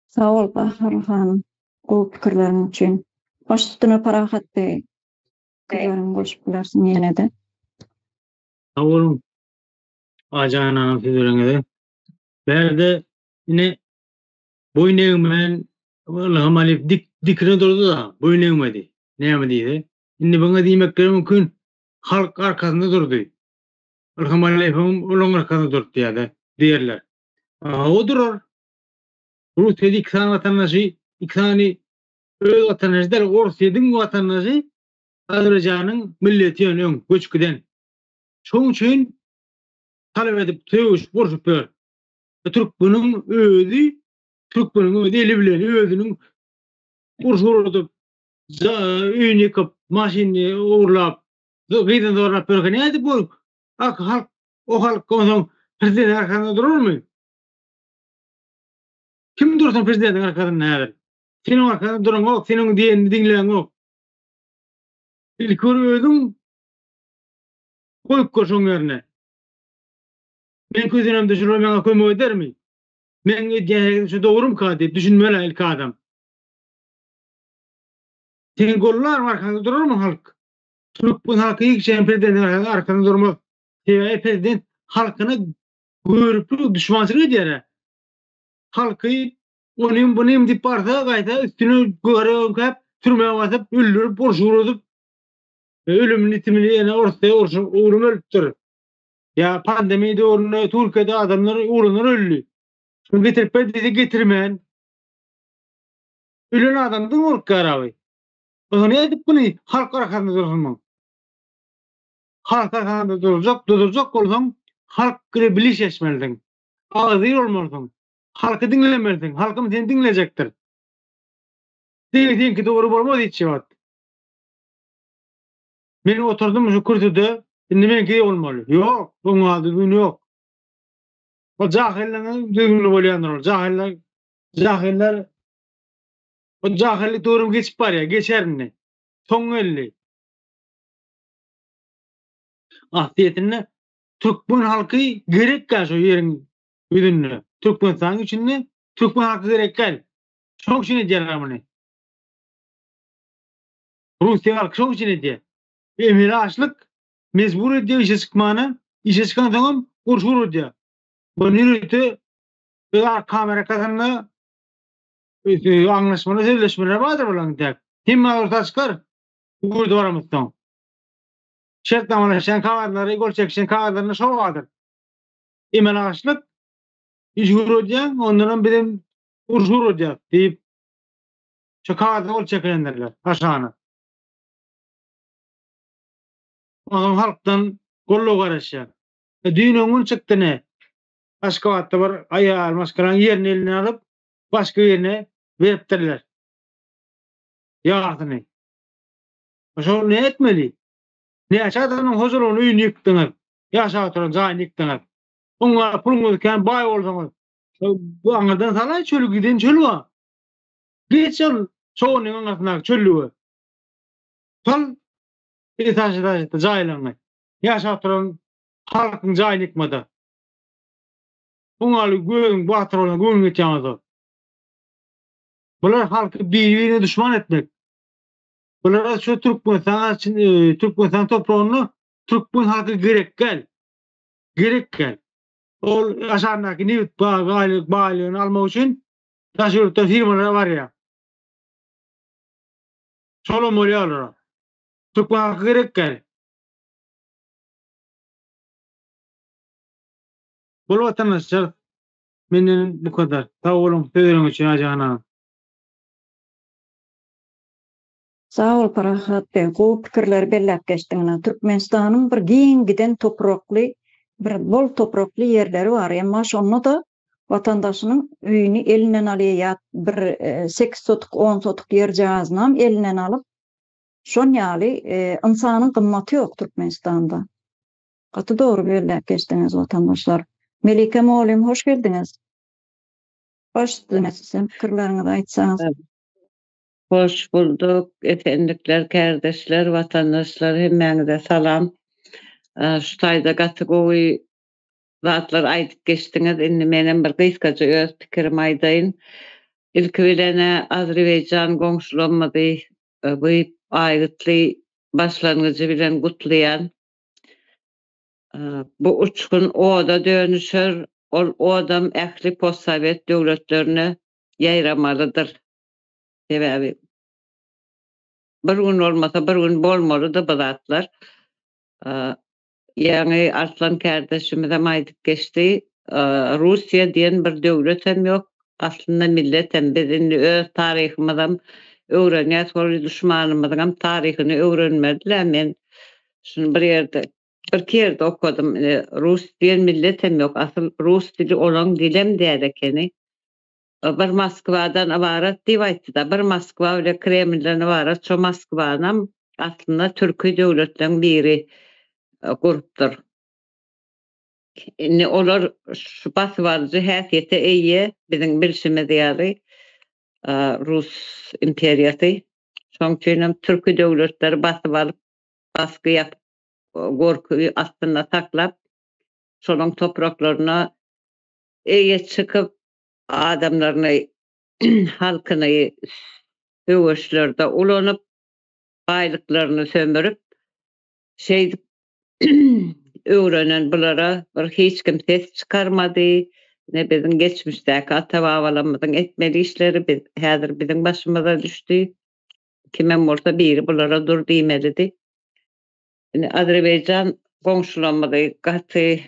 Sag bol Bahar hanym gowy pikirleriň üçin. Baş üstüne Parahat bey. Pikirleriňi goşup bilersiň ýenede. Sag boluň Aýjan hanym sözleriňize. Bärde ine boýun egmän Ylham Aliýew dik dikine durdy-da, boýun egmedi. Näme diýse. Indi buňa diýmekleri mümkin halk arkasynda durdy. Ylham Aliýewiň olaň arkasynda durup diýýärler, diýerler. O durar. Russiýada iki sany watandaşy, iki sany öz watandaşy däl, Orsýetiň watandaşy Azerbaýjanyň milleti ýöne öň göçüp giden. Şoň üçin talap edip sögüşip urşup ýör. Türkmeniň özi, türkmeniň özi eli bilen özüniň urşup urudyp, öýüni ýykyp, maşynyny ogurlap, Gyzyny zorlap ýörkä nädip ol ak halk o halk onsoň prezidentiň arkasynda durarmy? Kim dursun prezidentiň arkasynda häzir? Seniň arkasynda duraňok, seniň diýenini diňläňok. Ilki bir özüň goýup gör şoň ýerine. Men kösenemde şular maňa kömek edermi? Meň edýän hereketim şu dogrumyka diýip düşünmeli ilki adam. Seni gollarmy arkaňda durarmy halk? Türkmen halky hiç hem prezidentiň arkasynda durmaz. Sebäbi prezident halkyna görüpli düşmançylyk edýär. Halky onym bunym diýip barsa gaýta üstüne göre öňkäp türmä basyp öldürip urşy uruzyp ölümini itimini ýene orusda urşy ugrun ölüpdir. Ýa pandemiýa döwründe Türkiýede adamlar ugrundan öldi. Şuny getirip ber diýse getirmän. Ölen adamdan gorkýar abi. Onda nädip muny halk arkasynda dursun Halk arkasynda durjak, durjak bolsaň, halk bilen bilişeşmelisiň. Agzybir bolmalysyň. Halky diňlemelisiň. Halkym seni diňlejekdir. Diňe seňki dogry bolmaz hiç wagt. Men oturdym şu kürsüde, indi meňki bolmaly. Ýok, oňa düzgün ýok. O jahyllaryň düzgüni bolýandyr ol. Jahyllar, jahyllar o jahyllyk döwrüm geçip barýar, geçer indi. Soň geldi. Aslyýetinde türkmen halky gerek däl şu ýeriň ýüzünde. Türkmenistanyň içinde türkmen halky gerek däl. Şoň üçin edýärler muny. Russiýa halky şoň üçin edýär. Emeli açlyk mejbur edýär işe çykmana, işe çykansoňam urşy uradýar. Bu ýörite öz kamera arkasynda aňlaşmalar, sözleşmeler bardyr bularyň täk. Hemme orta çykar. Ýurda baramyzsoň. Şertnamalaşýan kagyzlary, gol çekişen kagyzlarynda şo bardyr. Emeli açlyk iş uradýaň, ondanam bizem urşy uradýas diýip şo kagyzda gol çekilendirler aşagyna. Onsoň halkdan goldaw garaşýar. E, düýn öňňün çykdy ne? Aşgabatda bir aýal maşgalanyň ýerini elinden alyp, başga birine beripdirler. Ýarsyny. Şol ne etmeli? Näçe adamyň hojalygyny öýüni ýykdyňyz? Ýaşap oturan jaýyny ýykdyňyz. Oňa puluňyz kän baý bolsaňyz, bu aňyrdan salaý çöl giden çöl bar. Geç ol çoganyň aňyrsyndaky çöllüge. Sal etaž etaž etde jaýlaryňy. Ýaşap oturan halkyň jaýyny ýykmada. Oňaly gözüň batyr bolsa göwnüň ýetýän bolsa. Bular halky biri-birine duşman etmek. Bulara şu Türkmenistan e, Türkmenistan topragynda türkmen halky gerek däl. Gerek däl. Ol aşagyndaky nebit baýlyk baýlygyny almak üçin daş ýurtda firmalara barýar. Şolam bolýar olara. Türkmen halky gerek däl. Bol watandaşlar menden bu kadar. Sag boluň sözleriňiz üçin Aýjahan hanym. Sag bol Parahat beg, gowy pikirleri belläp geçdiň. Türkmenistanyň bir giň giden toprakly, bir bol toprakly ýerleri bar, emma şonda-da watandaşynyň öýüni elinden alýar ýa bir sekiz sotuk, on sotuk ýerjagazynam elinden alyp, şon ýaly ynsanyň gymmaty ýok Türkmenistanda. Gaty dogry belläp geçdiňiz watandaşlar. Melike mugallym hoş geldiňiz. Baş üstüne sizem pikirleriňizi aýtsaňyz. Hoş bulduk esenlikler kärdeşler watandaşlar hemmäňize salam. Şu taýda gaty gowy zatlar aýdyp geçdiňiz indi menem bir gysgaça öz pikirimi aýdaýyn. Ilki bilenä Azerbaýjan goňşularymyzy bu aýgytly başlangyjy bilen gutlaýan. Bu uçgun oda dönüşer, ol odam ähli postsowet döwletlerine ýaýramalydyr. Sebäbi bir gün bolmasa bir gün bolmalydy bu zatlar. Ýaňy Arslan kärdeşimizem aýdyp geçdi, Russiýa diýen bir döwlet hem ýok, aslynda millet hem. Biz indi öz taryhymyzam öwrenýäs, hol duşmanymyzyňam taryhyny öwrenmeli-dä. Men şuny bir ýerde, birki ýerde okadym. Rus diýen millet hem ýok. Asyl rus dili olaň dilem däl ekeni. Bir Moskwadan ybarat diýip aýtdy-da. Bir Moskwa bile Kremlden ybarat. Şo Moskwanam aslynda türki döwletleň biri gurupdyr. Indi olar şu basybalyjy häsiýete eýe, biziň bilşimiz ýaly, Rus imperiýasy. Şoň üçinem türki döwletleri basyp alyp. Basgy ýapyp, gorky astynda saklap, şolaň topraklaryna eýe çykyp, adamlaryny, halkyny söweşlerde ulanyp, baýlyklaryny sömürip, şeýdip öwrenen bulara bir hiç kim ses çykarmady. Ne biziň geçmişdäki ata-babalarymyzyň etmeli işleri biz häzir biziň başymyza düşdi. Kimem bolsa biri bulara dur diýmelidi. Indi Azerbaýjan goňşularymyzy gaty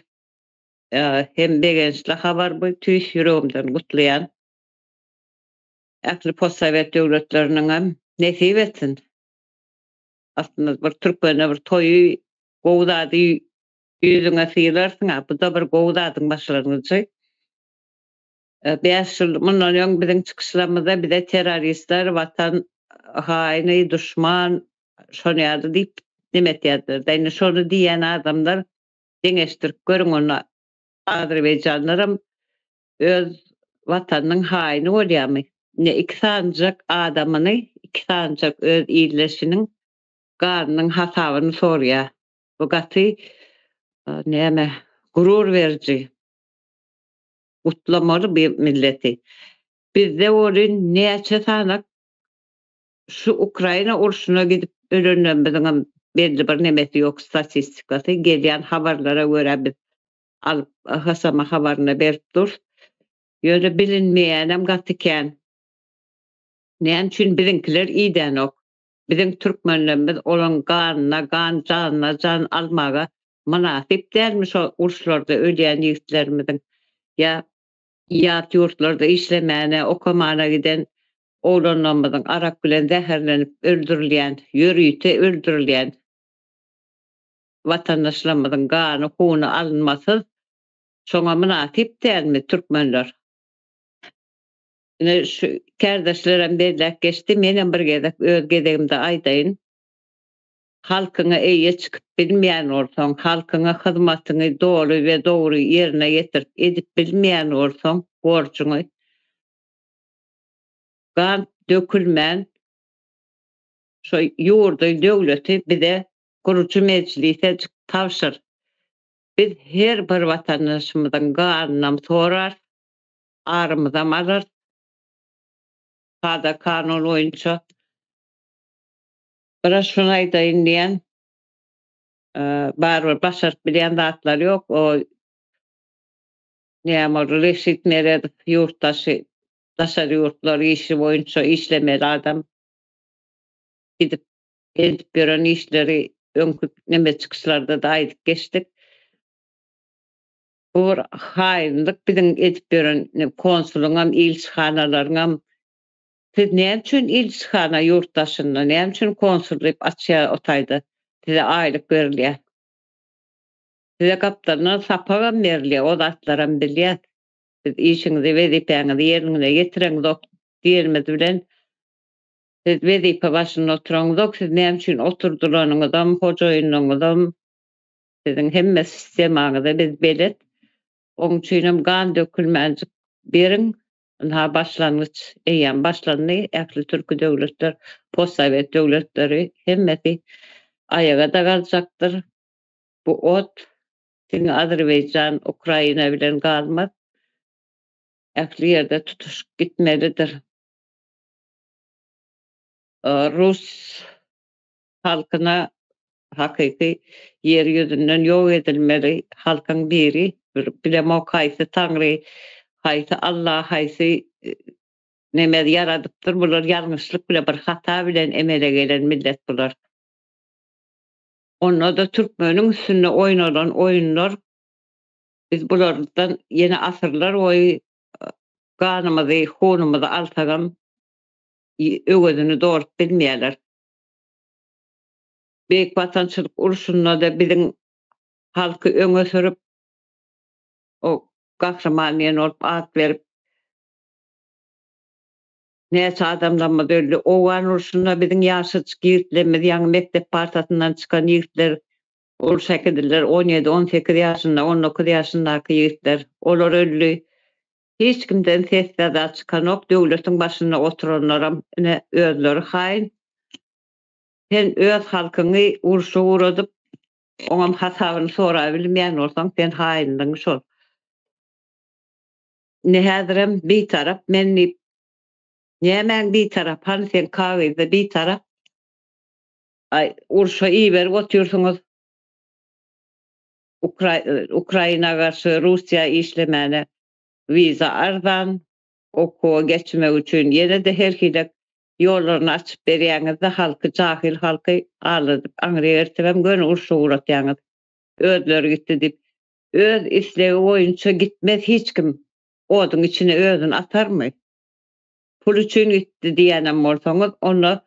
hem begençli habar bu tüýs ýüregimden gutlaýan. Ähli postsowet döwletleriniňem nesip etsin. Aslynda bir türkmene bir toýy gowy zady ýüzüňe sylarsyň-a, bu-da bir gowy zadyň başlangyjy. 5 ýyl mundan öň biziň çykyşlarymyzda bize terroristler, watan haýyny, duşman şony ýaly diýip neme etýärdiler. Indi şony diýýän adamlar deňeşdirip görüň onda azerbaýjanlaram öz watanynyň haýyny bolýarmy? Ine iki sanyjak adamyny, iki sanyjak öz ildeşiniň ganynyň hasabyny sorýar. Bu gaty näme gurur beriji. Gutlamaly bu milleti. Bizde welin näçe sanak şu Ukraina urşuna gidip ölenlerimiziňem belli bir nemesi ýok statistikasy. Gelýän habarlara görä biz alyp HSM habaryna berip durus. Ýöne bilinmeýänem gaty kän. Näme üçin biziňkiler idänok? Biziň türkmenlerimiz olaň ganyna gan, janyna jan almaga mynasyp dälmi şo uruşlarda ölýän ýigitlerimiziň ýa ýat ýurtlarda işlemäne, okamana giden oglanlarymyzyň arak bilen zäherlenip öldürilýän, ýörite öldürilýän watandaşlarymyzyň gany, huny alynmasyz şoňa mynasyp dälmi türkmenler? Ine şu kärdeşlerem belläp geçdi, menem bir gezek öz gezegimde aýdaýyn. Halkyňa eýe çykyp bilmeýän bolsaň, halkyňa hyzmatyňy doly we dogry ýerine ýetirip edip bilmeýän bolsaň, borjuňy gan dökülmän şo ýurdy, döwleti bize gurujy mejlise tabşyr. Biz her bir watandaşymyzyň ganynam sorarys, arymyzam alarys. Kada-kanun boýunça. Biraz şuny aýdaýyn diýen, barybir başaryp bilýän zatlary ýok. O näme ol Reşit Meredow ýurtdaşy, daşary ýurtlar işi boýunça işlemeli adam. Gidip edip ýören işleri öňki neme çykyşlarda-da aýdyp geçdik. Bu bir haýynlyk biziň edip ýören konsulyňam, ilçihanalaryňam Siz näme üçin ilçihana ýurt daşynda, näme üçin konsul diýip açýar o taýda size aýlyk berilýär. Size gapdalyndan sapagam berilýär, o zatlaram bilýäs. Siz işiňizi, wezipäňizi ýerine ýetireňzok diýenimiz bilen siz wezipe başynda oturaňzok, siz näme üçin oturdylanyňyzam, hojaýynyňyzam, siziň hemme sistemaňyza biz belet. Oň üçinem gan dökülmänjik beriň, Ynha başlangyç eýýäm başlandy, ähli türki döwletler, postsowet döwletleri hemmesi aýaga-da galjakdyr. Bu ot diňe Azerbaýjan, Ukraina bilen galmaz. Ähli ýerde tutuşyp gitmelidir. Rus halkyna hakyky ýer ýüzünden ýok edilmeli halkyň biri bir bilemok haýsy taňry haýsy alla haýsy neme ýaradypdyr bular ýalňyşlyk bilen bir hata bilen emele gelen millet bular onda-da türkmeniň üstünde oýnalan oýunlar biz bulardan ýene asyrlar boýy ganymyzy hunumyzy alsagam öwezini dolup bilmeýärler. Beýik Watançylyk urşunda-da biziň halky öňe sürüp, o gahryman diýen bolup at berip, näçe adamlarymyz öldi. Owgan urşunda biziň ýaşajyk ýigitlerimiz, ýaňy mekdep partasyndan çykan ýigitler urşa äkidildiler. On ýedi, 18 ýaşynda, 19 ýaşyndaky ýigitler. Olar öldi. Hiç kimden ses-seda çykanok, döwletiň başynda oturanlaram ine özleri haýyn. Sen öz halkyňy urşa ugradyp, oňam hasabyny sorabilmeýän bolsaň, sen haýynlygyň şol. Indi häzirem bitarap men diýip, nämäň bitarap, hany sen kagyzda bitarap? Aý, urşa iberip otyrsyňyz. Ukraina garşy Russiýa işlemäne wiza arzan, okuwa geçmek üçin ýene-de her hili ýollaryny açyp berýäňiz-de halky jahyl halky aldadyp aňryk eltibem göni urşa ugratýaňyz. Özleri gitdi diýip. Öz islegi boýunça gitmez hiç kim oduň içine özüni atarmy? Pul üçin gitdi diýýänem bolsaňyz onda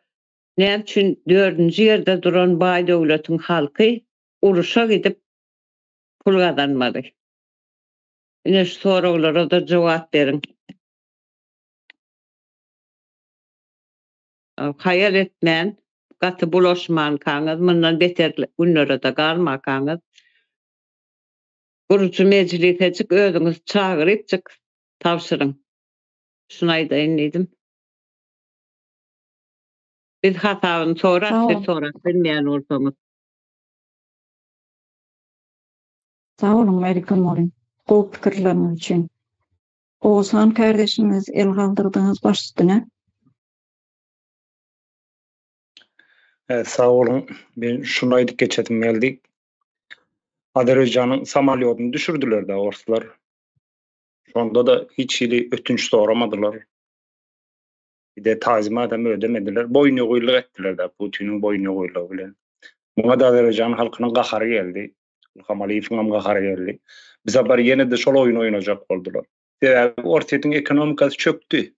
näme üçin dördünji ýerde duran baý döwletiň halky uruşa gidip pul gazanmaly? Ine şu soraglara-da jogap beriň. Haýal etmän, gaty bulaşmankaňyz, mundan beter günlere-de galmakaňyz, gurujy mejlisejik özüňiz çagyrypjyk tabşyryň. Şuny aýdaýyn diýdim. Biz hasabyny sorar, siz sorap bilmeýän bolsaňyz. Sag boluň Melike mugallym, gowy pikirleriňiz üçin. Oguzhan kärdeşimiz el galdyrdyňyz baş üstüne. Sag boluň. Men şuny aýdyp geçesim geldi. Azerbaýjanyň samolýodyny düşürdiler-de orslar. Şonda-da hiç hili ötünç soramadylar. Bir-de tazimat hem ödemediler. Boýnuguýrlyk etdiler-de Putiniň boýnuguýrlygy bilen. Muňa-da Azerbaýjan halkynyň gahary geldi. Ilham Aliýewiň hem gahary geldi. Bu sapar ýene-de şol oýny oýnajak boldular. Sebäbi Orsýetiň ekonomikasy çökdi.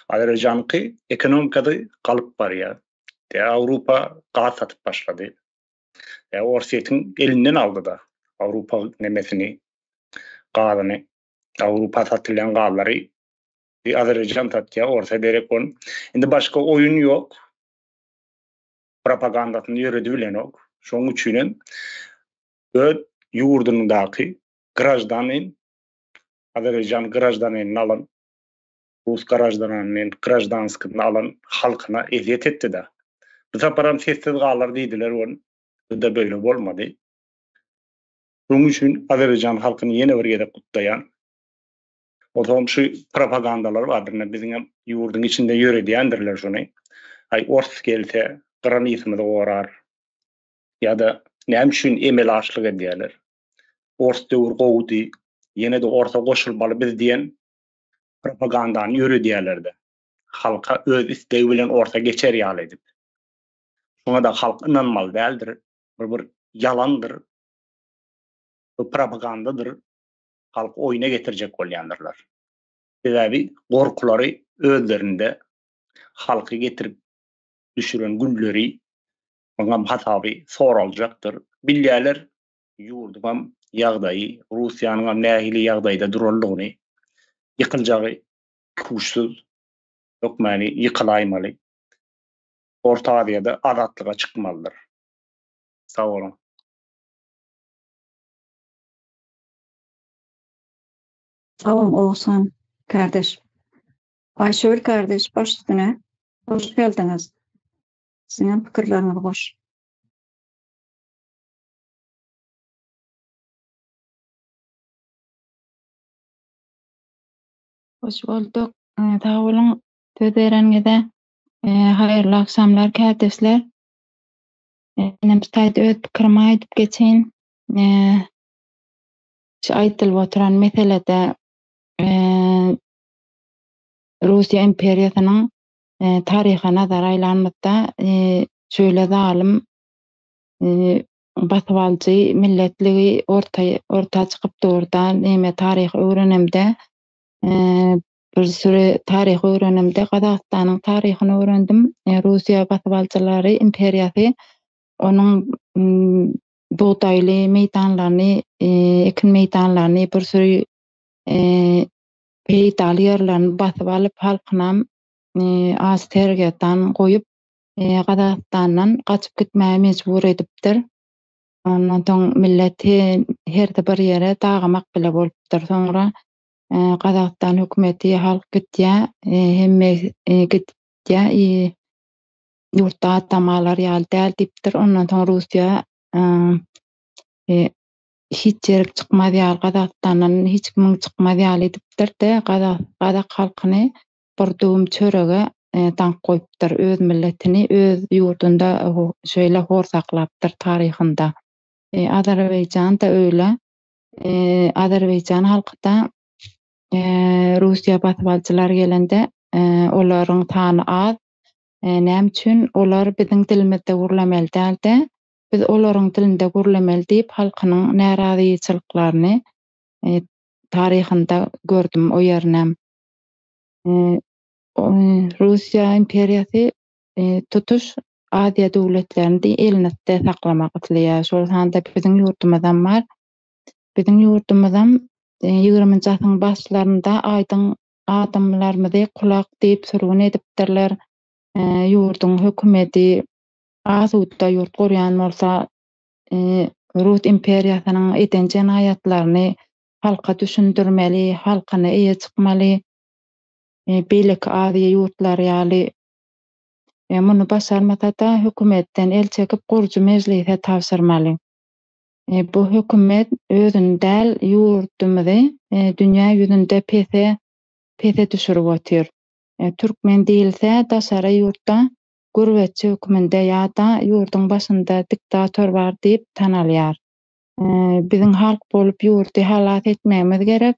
Azerbaýjanyňky ekonomikasy galyp barýar. Tä Awrupa gaz satyp başlady. Tä Orsýetiň elinden aldy-da Awrupa nemesini, gazyny. Awrupa satylýan gazlary Azerbaýjan satýar, Orsa derek ol. Indi başga oýun ýok. Propagandasyny ýöredibilenok. Şonuň üçin hem öz ýurdundaky graždanin, Azerbaýjan graždanini alan, rus graždananyny, graždanskini alan halkyna ezýet etdi-de. Bu saparam sessiz galar diýdiler ol. Bu-da beýle bolmady. Şonuň üçin Azerbaýjan halkyny ýene bir gezek gutlaýan. Onsoňam şu propagandalar bardyr, ine biziňem ýurduň içinde ýöredýändirler şuny. Aý ors gelse granisimizi gorar. Ýa-da näme üçin emeli açlyk edýärler? Ors döwür gowudy, ýene-de orsa goşulmaly biz diýen propagandany ýöredýärler-de. Halka öz islegi bilen orsa geçer ýaly edip. Şuňa-da halk ynanmaly däldir. Bu bir ýalandyr. Bu propagandadyr. Halky oýna getirjek bolýandyrlar. Sebäbi gorkulary özlerinde halky getirip düşüren günleri muňam hasaby soraljakdyr. Bilýärler ýurduňam ýagdaýy, Russiýanyňam nähili ýagdaýda duranlygyny, ýykyljagy ikuçsuz, hökmany ýykylaýmaly. Orta Aziýada azatlyga çykmalydyr. Sag boluň. Sag boluň Oguzhan kardeş. Aýşöwül kardeş baş üstüne. Hoş geldiňiz. Siziňem pikirleriňiz goş. Hoş bolduk. Sag boluň söz bereniňize. Haýyrly agşamlar kärdeşler. Menem şu taýda öz pikirimi aýdyp geçeýin. Şu aýdylyp oturan meselede Russiýa imperiýasynyň taryha nazar aýlanymyzda şeýle zalym basybalyjy milletligi orta orta çykyp durda neme taryhy öwrenemde bir süri taryhy öwrenemde Gazagystanyň taryhyny öwrendim. Russiýa basybalyjylary imperiýasy onuň bugdaýly meýdanlaryny, ekin meýdanlaryny bir süri peýdaly ýerlerini basyp alyp, halkynam aç sergedan goýup, Gazagystandan gaçyp gitmäge mejbur edipdir. Ondan soň millet hersi bir ýere dagamak bile bolupdyr. Soňra Gazagystan hökümeti halk gitýär, hemme gitýär. ýurtda adam galar ýaly däl diýipdir. Ondan soň Russiýa hiç ýerik çykmaz ýaly Gazagystandan hiç kimiň çykmaz ýaly edipdir-de, gazak gazak halkyny bir döwüm çörege daňyp goýupdyr. Öz milletini öz ýurdunda şeýle hor saklapdyr taryhynda. Azerbaýjan-da öýle. Azerbaýjan halky-da Russiýa basybalyjylar gelende olaryň sany az. Näme üçin olar biziň dilimizde gürlemeli däl-de, biz olaryň dilinde gürlemeli diýip halkynyň närazyçylyklaryny taryhynda gördüm o ýerinem. Russiýa imperiýasy tutuş Aziýa döwletlerini elinde saklamak isleýär. Şol sanda biziň ýurdumyzam bar. Biziň ýurdumyzam ýigriminji asyryň başlarynda aýdyň adamlarymyzy kulak diýip sürgün edipdirler. Ýurduň hökümeti asuda ýurt gurýan bolsa, Rus imperiýasynyň eden jenaýatlaryny halka düşündirmeli, halkyna eýe çykmaly. Beýleki Aziýa ýurtlary ýaly muny başarmasa-da, hökümetden el çekip, gurujy mejlise tabşyrmaly. Bu hökümet özüni däl, ýurdumyzy dünýä ýüzünde pese pese düşürip otyr. Türkmen diýilse, daşary ýurtda gürbetçi hökmünde ýa-da ýurduň başynda diktator bar diýip tanalýar. Biziň halk bolup ýurdy halas etmegimiz gerek.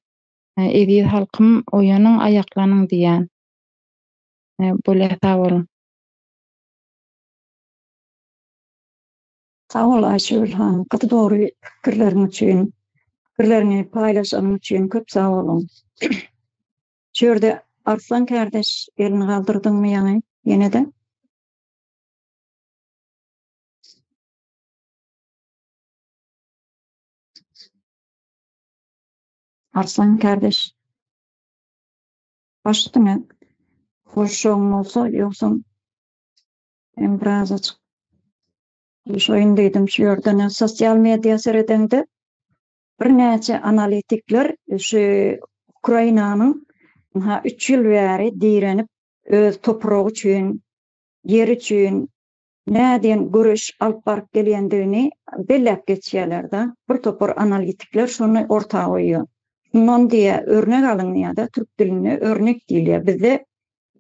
Eziz halkym oýanyň aýaklanyň diýýän. Bolýa sag boluň. Sag bol Aýşegül hanym gaty dogry pikirleriň üçin, pikirleriňi paýlaşanyň üçin köp sag boluň. Şu ýerde Arslan kardeş elini galdyrdyňmy ýaňy ýene-de? Arslan kardeş. Baş üstüne. Goşjagyň bolsa, ýogsam hem biraz açyk goşaýyn diýdim şu ýerden. Sosial media seredeňde birnäçe analitikler şu Ukrainanyň ha 3 ýyl bäri direnip öz topragy üçin, ýeri üçin nädiýen göreş alyp baryp gelýändigini belläp geçýärler-de. Bir topar analitikler şony orta goýýar. Şundan diýýär, örnek alyň diýýär-de, türk dilinde örnek diýilýär. Bizde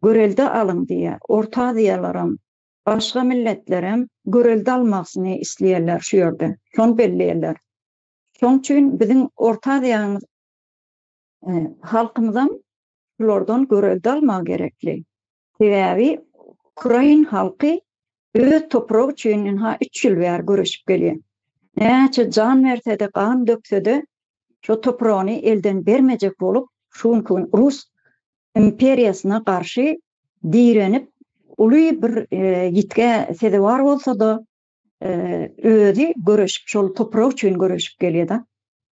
görelde alyň diýýär. Orta Aziýalaram, başga milletlerem görelde almagyny isleýärler şu ýerde. Şony belleýärler. Şoň üçin biziň Orta Aziýamyz halkymyzam şulardan görelde almagy gerekli. Sebäbi ukrain halky öz topragy üçin ynha üç ýyl bäri göreşip gelýär. Näçe jan berse-de, gan dökse-de, şo topragyny elden bermejek bolup, şu günki gün rus imperiýasyna garşy direnip, uly bir ýitgä sezewar bolsa-da, özi göreşip, şol toprak üçin göreşip gelýär-de.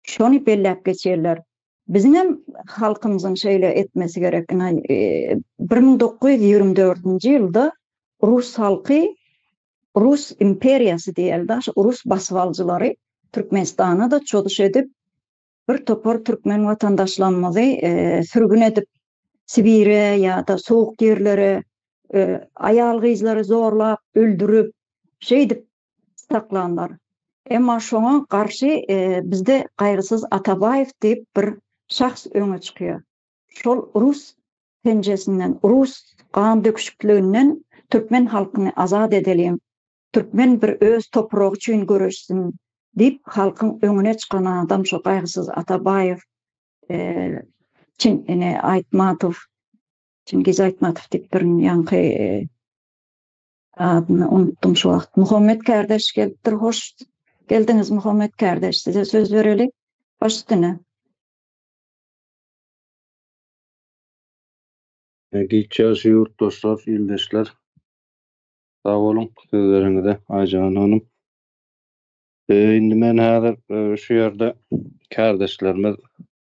Şony belläp geçýärler. Biziňem halkymyzyň şeýle etmesi gerek. Ine, 1924-nji ýylda rus halky, rus imperiýasy diýeli-de, şu rus basybalyjylary Türkmenistana-da çozuş edip, bir topar türkmen watandaşlarymyzy sürgün edip, Sibire ýa-da sowuk ýerlere aýal-gyzlary zorlap, öldürip, şeýdip saklanlar. Emma şoňa garşy bizde Gaýgysyz Atabaýew diýip bir şahs öňe çykýar. Şol rus penjesinden, rus gan döküşikliginden türkmen halkyny azat edeliň, türkmen bir öz topragy üçin göreşsin diýip halkyň öňüne çykan adam şo Gaýgysyz Atabaýew, Çin ine Aýtmatow, Çingiz Aýtmatow diýipdirin ýaňky adyny unutdym şu wagt. Muhammet kardeş gelipdir. Hoş geldiňiz Muhammet kardeş. Size söz bereli. Baş üstüne. Giç ýagşy ýurtdaşlar, ildeşler. Sag boluň sözleriňize Aýjahan hanym. Indi men häzir şu ýerde kärdeşlerimiz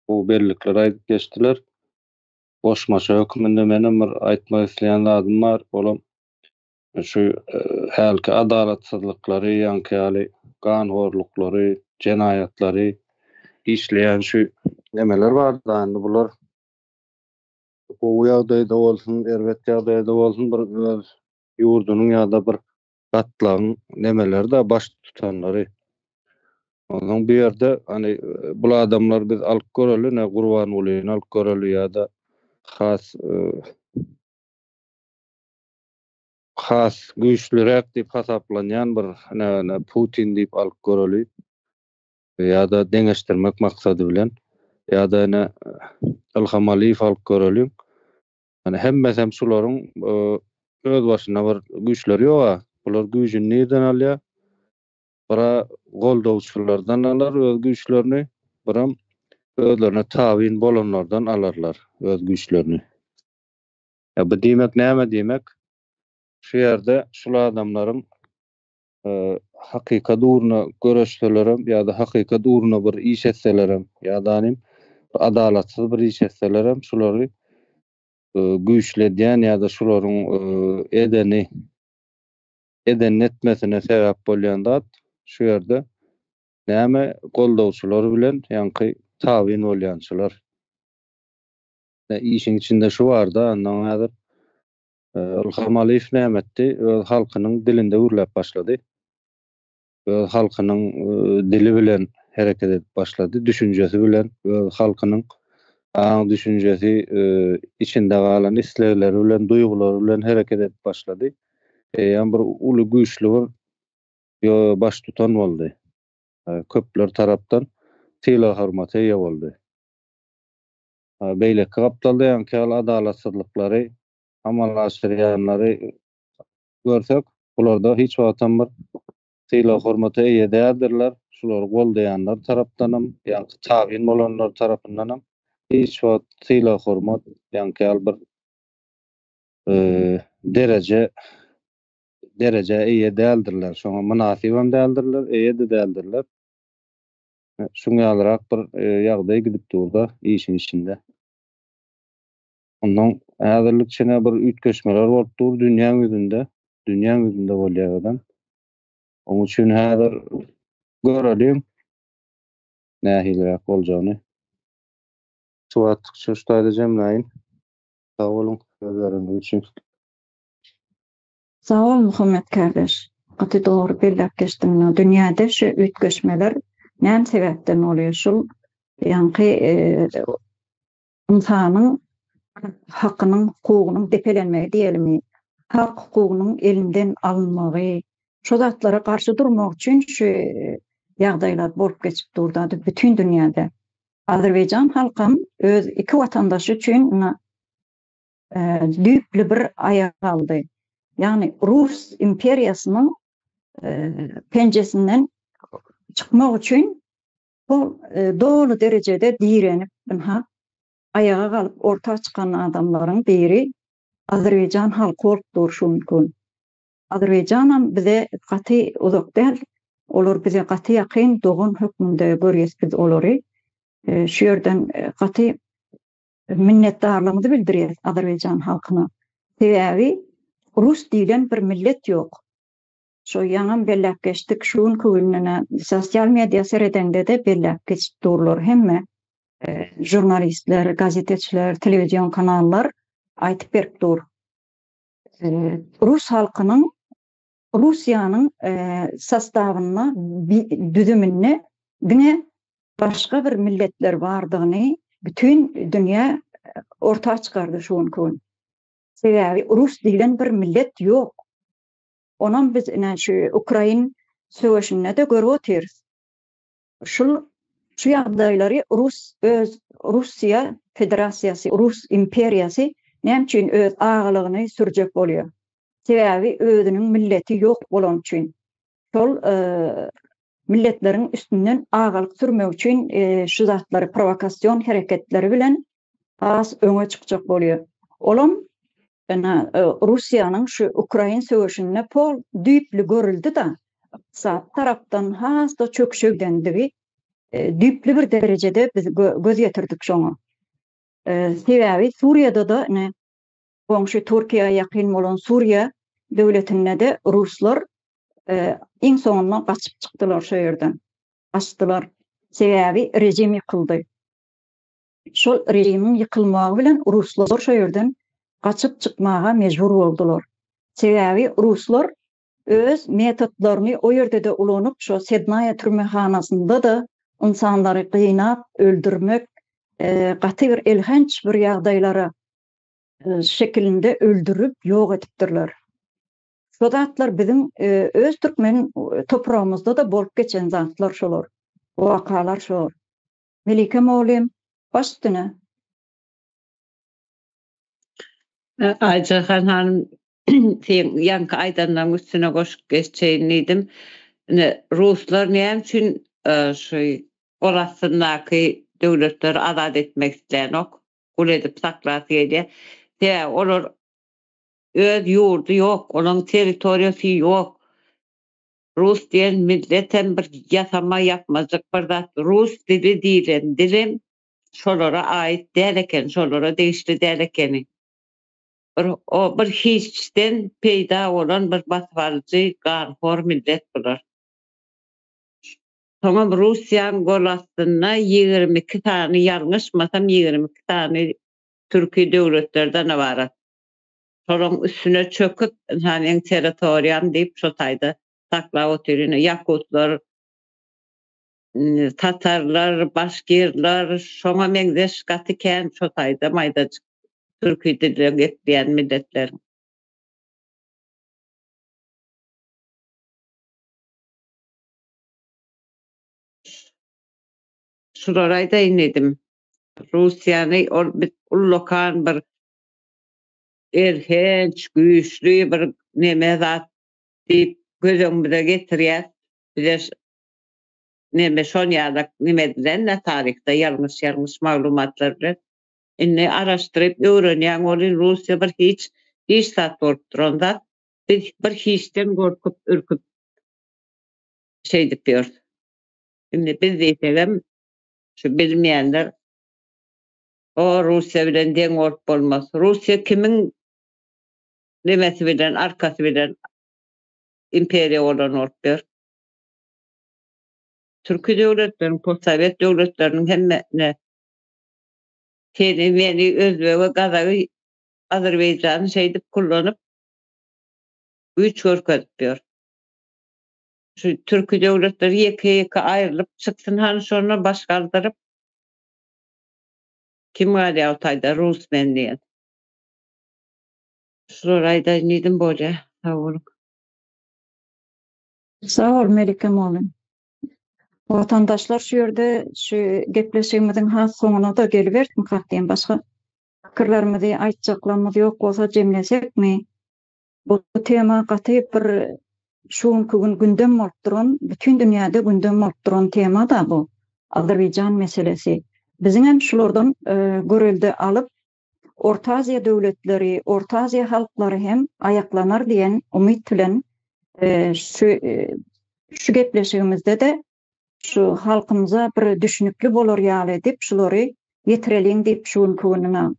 gowy bellikler aýdyp geçdiler. Goşmaça hökmünde menem bir aýtmak isleýän zadym bar. Olam şu hälki adalatsyzlyklary, ýaňky ýaly ganhorluklary, jenaýatlary işleýän şu nemeler bar-da, indi bular gowy ýagdaýda bolsun, erbet ýagdaýda bolsun bir öz. ýurdunyň ýa-da bir gatlagyň nemeleri-de baştutanlary. Onsoň bu ýerde hany bul adamlar biz alyp göreli ne Gurbangulyny alyp göreli ýa-da has has güýçlüräk diýip hasaplanýan bir ne Putin diýip alyp göreli ýa-da deňeşdirmek maksady bilen ýa-da ine Ilham Aliýew alyp göreliň. Ýani hemmesem şularyň öz başyna bir güýçleri ýok-a. Bular güýjüni nirden alýar? Bira goldawçylardan alar öz güýçlerini, biram özlerine tabyn bolanlardan alarlar öz güýçlerini. Ýa bu diýmek näme diýmek? Şu ýerde şul adamlaryň hakykat ugruna göreşselerem ýa-da hakykat ugruna bir iş etselerem ýa-da bir adalatsyz bir iş etselerem şulary güýçli edýän ýa-da şularyň edeni edenini etmesine sebäp bolýan zat şu ýerde näme goldawçylar bilen ýaňky tabyn bolýançylar. Işiň içinde şu barda ondan häzir Ylham Aliýew näme etdi? Öz halkynyň dilinde gürläp başlady. Öz halkynyň dili bilen hereket edip başlady, düşünjesi bilen, öz halkynyň aň düşünjesi, içinde galan islegleri bilen, duýgulary bilen hereket edip başlady. Eýýäm bir uly güýçli bir baştutan boldy. Köpler tarapdan sylag-hormata eýe boldy. Beýleki gapdalda ýaňky ýaly adalatsyzlyklary amala aşyrýanlary görsek, bularda hiç wagtam bir sylag-hormata eýe däldirler. Şulary goldaýanlar tarapdanam, ýaňky tabyn bolanlar tarapyndanam hiç wagt sylag-hormat, ýaňky ýaly bir dereje derejä eýe däldirler. Şoňa mynasybam däldirler, eýe-de däldirler. Şuň ýalyrak bir ýagdaý gidip dur-da işiň içinde. Ondan häzirlikçe bir üýtgeşmeler bolup dur dünýäň ýüzünde. Dünýäň ýüzünde bolýar özem. Oň üçin häzir göreliň nähiliräk boljagyny. Şu wagtlykça şu taýda jemläýin. Sag boluň söz bereniňiz üçin. Sag bol Muhammet kardeş. Gaty dogry belläp geçdiň. Dünýäde şu üýtgeşmeler näme sebäpden bolýar? Şul ýaňky ynsanyň hakynyň, hukugynyň depelenmegi diýelimi, hak hukugynyň elinden alynmagy, şo zatlara garşy durmak üçin şu ýagdaýlar bolup geçip dur da bütin dünýäde. Azerbaýjan halkam öz iki watandaşy üçin düýpli bir aýak aldy. Ýagny Rus imperiýasynyň penjesinden çykmak üçin bu doly derejede direnip, ynha, aýaga galyp orta çykan adamlaryň biri Azerbaýjan halky bolup dur şu günki gün. Azerbaýjanam bize gaty uzak däl, olar bize gaty ýakyn dogan hökmünde görýäs biz olary. Şu ýerden gaty minnetdarlygymyzy bildirýäs Azerbaýjan halkyna. Sebäbi rus diýlen bir millet ýok. Şo ýaňam belläp geçdik, şu günki günde sosial media seredeňde-de belläp geçip durlar hemme žurnalistler, gazeteçiler, telewizion kanallar aýtyp berip dur. Rus halkynyň Russiýanyň sostawynda, düzüminde diňe başga bir milletler bardygyny bütin dünýä orta çykardy şu günki gün. Sebäbi rus diýlen bir millet ýok. Onam biz ine şu ukrain söweşinde-de görüp otyrys. Şul şu ýagdaýlary rus öz Russiýa Federasiýasy, Rus imperiýasy näme üçin öz agalygyny sürjek bolýar? Sebäbi özüniň milleti ýok bolany üçin. Şol milletleriň üstünden agalyk sürmek üçin şu zatlary prowokasion hereketleri bilen has öňe çykjak bolýar. Olam ine Russiýanyň şu Ukrain söweşinde pol düýpli görüldi-da, ykdysady tarapdan has-da çöküşe gidendigi düýpli bir derejede biz göz ýetirdik şoňa. Sebäbi Suriýada-da ine goňşy Türkiýä ýakyn bolan Suriýa döwletinde-de ruslar iň soňunda gaçyp çykdylar şo ýerden. Gaçdylar. Sebäbi režim ýykyldy. Şol režimiň ýykylmagy bilen ruslar şo ýerden gaçyp çykmaga mejbur boldular. Sebäbi ruslar öz metodlaryny o ýerde-de ulanyp, şo Sednaýa türmehanasynda-da ynsanlary gynap, öldürmek, gaty bir elhenç bir ýagdaýlara şekilinde öldürip, ýok edipdirler. Şo zatlar biziň öz türkmen topragymyzda-da bolup geçen zatlar şolar. Wakalar şolar. Melike mugallym, baş üstüne. Aýjahan hanym, seň ýaňky aýdanlaryň üstüne goşup geçjeýin diýdim. Ine, ruslar näme üçin şu gol astyndaky döwletleri azat etmek islänok, gul edip saklasy gelýär. Sebäbi olar öz ýurdy ýok, olaryň territoriýasy ýok. Rus diýen milletem bir ýasama ýapmajyk bir zat. Rus dili diýlen dilem şolara aýyt däl eken, şolara degişli däl ekeni. Bir o bir hiçden peýda bolan bir basybalyjy ganhor millet bular. Soňam Russiýaň gol astynda 22 sany ýalňyşmasam 22 sany türki döwletlerden ybarat. Şolaň üstüne çöküp, ynha meň territoriýam diýip şo taýda saklap otyr. Ine ýakutlar, tatarlar, başgirler, şoňa meňzeş gaty kän şo taýda maýdajyk türki dilde gepleýän milletleriň. Şulary aýdaýyn diýdim. Russiýany ol ullakan bir elhenç, güýçli bir neme zat diýip göz öňümize getirýäs. Bize neme şon ýalak neme edilen-de taryhda ýalňyş-ýalňyş maglumatlar bilen. Indi araşdyryp öwrenýäň welin Russiýa bir hiç, hiç zat bolup duran zat. Biz bir hiçden gorkup, ürküp şeýdip ýörüs. Indi biz diýsegem şu bilmeýänler o Russiýa bilen deň bolup bolmaz. Russiýa kimiň nemesi bilen, arkasy bilen imperiýa bolan bolup ýör. Türki döwletleriň, postsowet döwletleriniň hemmesine seni, meni, özbegi, gazagy, azerbaýjany şeýdip kullanyp güýç görkezip ýör. Şu türki döwletler ýeke-ýeke aýrylyp çyksyn hany şonda baş galdyryp. Kim galýar o taýda rus men diýen. Şulary aýdaýyn diýdim bolýa. Sag boluň. Sag bol Melike mugallym. Watandaşlar şu ýerde şu gepleşigimiziň has soňuna-da geliberdik diýen başga pikirlerimizi aýtjaklarymyz ýok bolsa jemlesekmi? Bu tema gaty bir şu günki gün gündem bolup duran, bütin dünýäde gündem bolup duran tema-da bu Azerbaýjan meselesi. Biziňem şulardan görelde alyp Orta Aziýa döwletleri, Orta Aziýa halklary hem aýaklanar diýen umyt bilen şu şu gepleşigimizde-de şu halkymyza bir düşünikli bolar ýaly edip şulary ýetireliň diýip şu günki gününe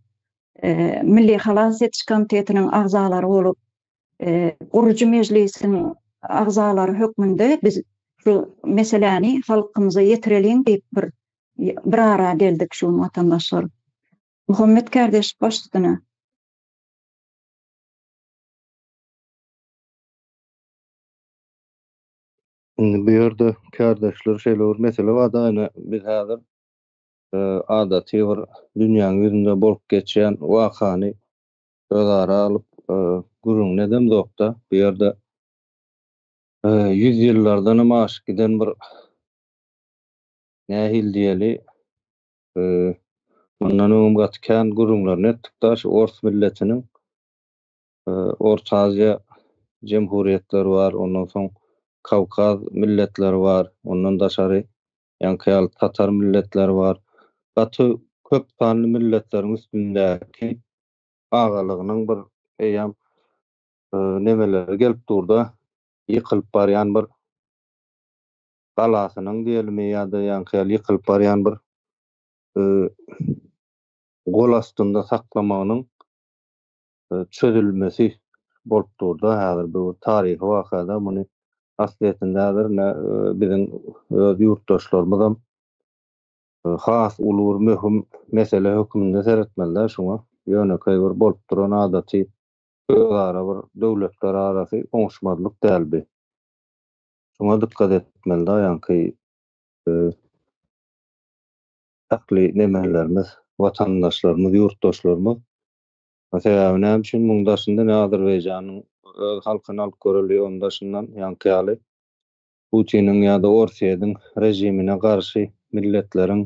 Milli halas ediş komitetiniň agzalary bolup gurujy mejlisiň agzalary hökmünde biz şu meseläni halkymyza ýetireliň diýip bir bir ara geldik şu gün watandaşlar. Muhammet kardeş baş üstüne. Indi bu ýerde kärdeşler şeýle bir mesele bar-da, ine biz häzir adaty bir dünýäň ýüzünde bolup geçýän wakany özara alyp gürrüňini edemzok-da. Bu ýerde ýüz ýyllardanam aşyp giden bir nähili diýeli Mundan öňem gaty kän gürrüňlerini etdik-de, şu ors milletiniň Orta Aziýa jemhuriýetleri bar, ondan soň Kawkaz milletleri bar, ondan daşary ýaňky ýaly tatar milletleri bar. Gaty köp sanly milletleriň üstündäki agalygynyň bir eýýäm nemeleri gelip dur-da, ýykylyp barýan bir galasynyň diýelimi ýa-da ýaňky ýaly ýykylyp barýan bir gol astynda saklamagynyň çözülmesi bolup dur-da häzir bu taryhy wakada muny aslyýetinde häzir ine biziň öz ýurtdaşlarymyzam has uly bir möhüm mesele hökmünde seretmeliler şuňa. Ýönekeý bir bolup duran adaty. Özara bir döwletler arasy oňuşmazlyk däl bi. Şuňa dykgat etmeli da ýaňky ähli nemelerimiz, watandaşlarymyz, ýurtdaşlarymyz. Sebäbi näme üçin muň daşynda ne Azerbaýjanyň öz halkyny alyp göreli, onuň daşyndan ýaňky ýaly Putiniň ýa-da Orsýetiň režimine garşy milletleriň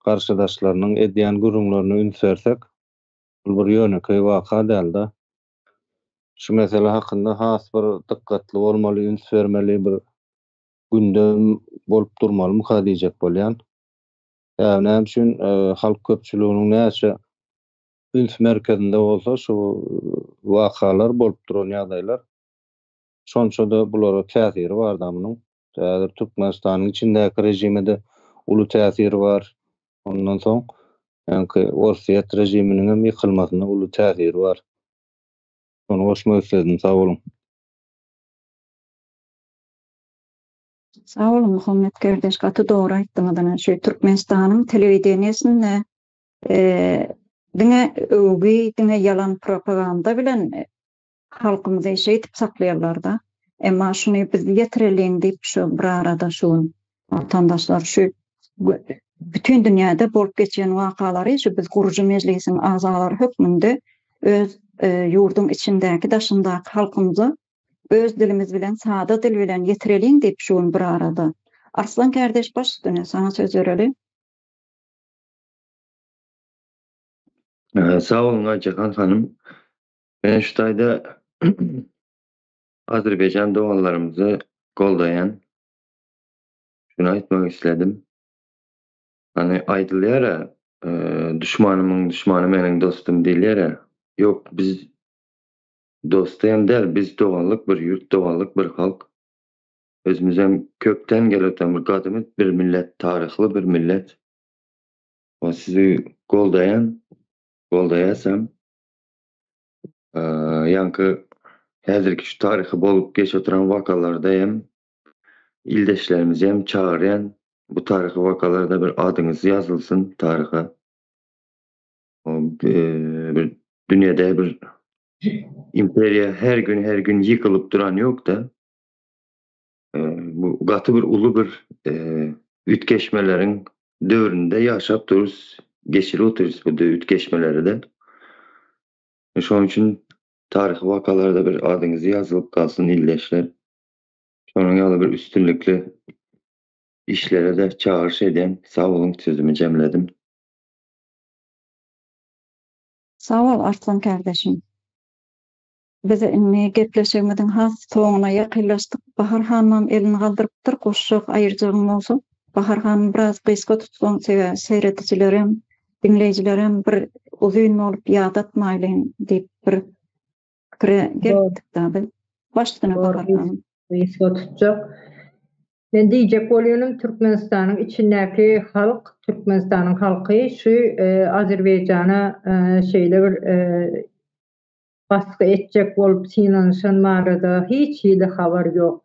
garşydaşlarynyň edýän gürrüňlerine üns bersek, bul bir ýönekeý waka däl-de. Şu mesele hakynda has bir dykgatly bolmaly, üns bermeli, bir gündem bolup durmalymyka diýjek bolýan. Sebäbi näme üçin halk köpçüliginiň näçe üns merkezinde bolsa şu wakalar, bolup duran ýagdaýlar Şonça-da bulara täsiri bar-da munuň. Häzir Türkmenistanyň içindäki režime-de uly täsiri bar. Ondan soň, ýaňky Orsýet režiminiň hem ýykylmasyna uly täsiri bar. Şony goşmak isledim. Sag boluň. Sag boluň Muhammet kardeş gaty dogry aýtdyňyz ine şu Türkmenistanyň telewideniýesinde diňe öwgi diňe ýalan propaganda bilen Halkymyzy şeýdip saklaýarlarda. Emma şuny biz ýetireliň diýip şu bir arada şu gün watandaşlar şu bütin dünýäde bolup geçýän wakalary şu biz gurujy mejlisiň agzalary hökmünde öz ýurduň içindäki daşyndaky halkymyza öz dilimiz bilen sada dil bilen ýetireliň diýip şu gün bir arada. Arslan kardeş baş üstüne saňa söz bereli. Sag boluň Aýjahan hanym. Men şu taýda Azerbaýjan doganlarymyzy goldaýan. Şuny aýtmak isledim. Hany aýdylýar-a, duşmanymyň duşmany meniň dostum diýilýär-ä. Ýok, biz dosty hem däl, biz doganlyk bir ýurt, doganlyk bir halk. Özümizem köpden gelip bir gadymy bir millet, taryhly bir millet. Sizi goldaýan, goldaýasam. Ýaňky häzirki şu taryhy bolup geçip oturan wakalarda hem ildeşlerimizi hem çagyrýan bu taryhy wakalarda bir adyňyz ýazylsyn taryha. Bir dünýede bir imperiýa her gün her gün ýykylyp duran ýok-da. Bu gaty bir uly bir üýtgeşmeleriň döwründe ýaşap durus, geçirip otyrys bu üýtgeşmeleri-de. Şonuň üçin taryhy wakalarda bir adyňyz ýazylyp galsyn ildeşler. Şonuň ýaly bir üstünlikli işlere-de çagyryş edýän. Sag boluň, sözümi jemledim. Sag bol Arslan kardeşim. Biz indi gepleşigimiziň has soňuna ýakynlaşdyk. Bahar hanymam elini galdyrypdyr, goşjak, aýyrjagyň bolsa. Bahar hanym biraz gysga tutsaň, sebäbi seýredijilerem, diňleýjilerem bir uzyn bolup ýadatmaýlyň diýip bir pikire gelipdik-dä biz. Baş üstüne Bahar hanym. Gysga tutjak. Men diýjek bolýanym Türkmenistanyň içindäki halk, Türkmenistanyň halky şu Azerbaýjana şeýle bir basgy etjek bolup synanyşan barada hiç hili habar ýok.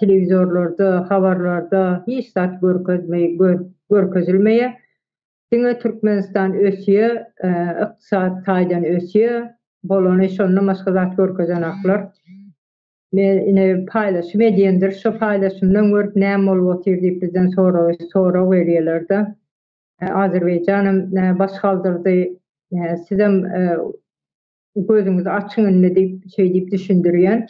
Telewizorlarda, habarlarda hiç zat görkezmeý görkezilmeýär. Diňe Türkmenistan ösýär, ykdysady taýdan ösýär, bolany şondan başga zat görkezenaklar. Men ine paýlaşym edýändir, şo paýlaşymdan görüp näme bolup otyr diýip bizden sorag sorag berýärler-de. Azerbaýjanam baş galdyrdy, sizem gözüňizi açyň indi diýip, şeý diýip düşündirýän.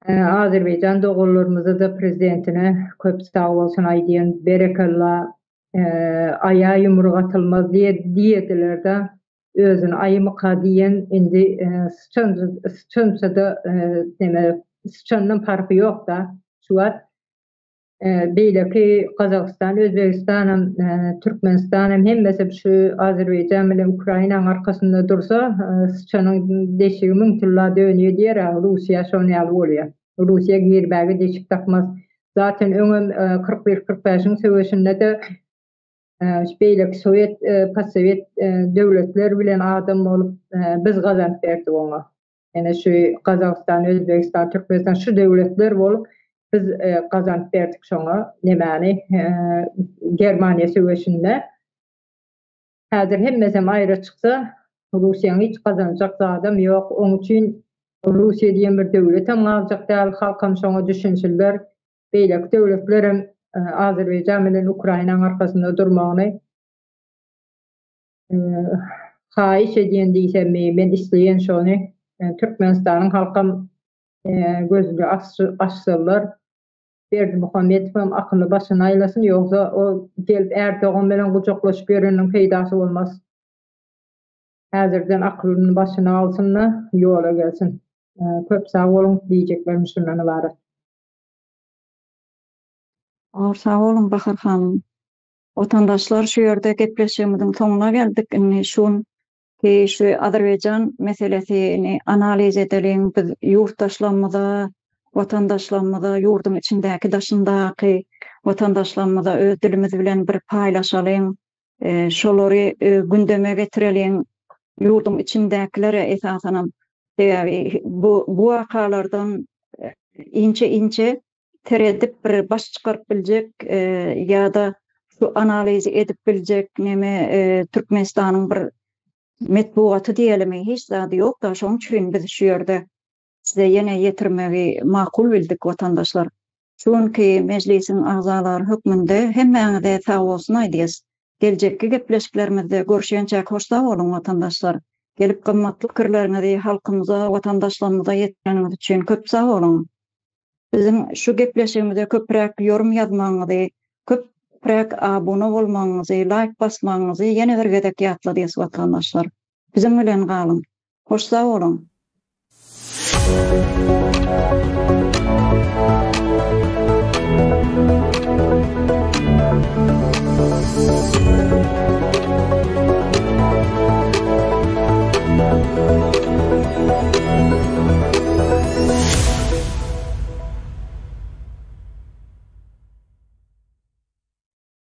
Azerbaýjan doganlarymyza-da prezidentine köp sag bolsun aýdýan. Berekella, aýa ýumruk atylmaz diýediler-de, özüni aýymyka diýen indi syçan syçança-da neme syçandan parhy ýok-da şu wagt. Beýleki Gazagystan, Özbegistanam, Türkmenistanam hemmesi şu Azerbaýjan bilen Ukrainanyň arkasynda dursa, syçanyň deşigi müň tylla dönýär diýer-ä, Russiýa şonuň ýaly bolýar. Russiýa girmäge deşik tapmaz. Zaten öňem 41 45-iň söweşinde-de beýleki sowet, postsowet döwletler bilen adam bolup biz gazanyp berdik oňa. Ýene şu Gazagystan, Özbegistan, Türkmenistan şu döwletler bolup biz gazanyp berdik şoňa nemäni Germaniýa söweşinde. Häzir hemmesem aýra çyksa. Russiýanyň hiç gazanjak zadam ýok. Oň üçin Russiýa diýen bir döwletem galjak däl, halkam şoňa düşünsinler. Beýleki döwletlerem Azerbaýjan bilen Ukrainanyň arkasynda durmagyny haýyş edýän diýsemmi, men isleýän şony. Türkmenistanyň halkam gözüni açsynlar. Berdimuhamedowam akyly başyna aýlasyn, ýogsa o gelip Ärdogan bilen gujaklaşyp ýöreniniň peýdasy bolmaz. Häzirden akylyny başyna alsyn-da, ýola gelsin. Köp sag boluň, diýjeklerim şundan ybarat. Sag boluň Bahar hanym. Watandaşlar şu ýerde gepleşigimiziň soňuna geldik. Indi şu günki şu Azerbaýjan meselesini analiz edeliň. Biz ýurtdaşlarymyza, watandaşlarymyza, ýurduň içindäki, daşyndaky watandaşlarymyza öz dilimiz bilen bir paýlaşalyň. Şolary gündeme getireliň. Ýurduň içindäkilere esasanam. Sebäbi bu bu wakalardan inçe-inçe seredip bir baş çykaryp biljek ýa-da şu analizi edip biljek neme Türkmenistanyň bir metbugaty diýelimi hiç zady ýok-da, şonuň üçin biz şu ýerde size ýene ýetirmegi makul bildik watandaşlar. Şu günki mejlisiň agzalary hökmünde hemmäňize sagbolsun aýdýas. Geljekki gepleşiklerimizde görüşýänçäk hoş sag boluň watandaşlar. Gelip gymmatly pikirleriňizi halkymyza, watandaşlarymyza ýetireniňiz üçin köp sag boluň. Biziň şu gepleşigimize köpräk ýorum ýazmagyňyzy, köpräk abuna bolmagyňyzy, laýk basmagyňyzy ýene bir gezek ýatladýas watandaşlar. Biziň bilen galyň. Hoş sag boluň.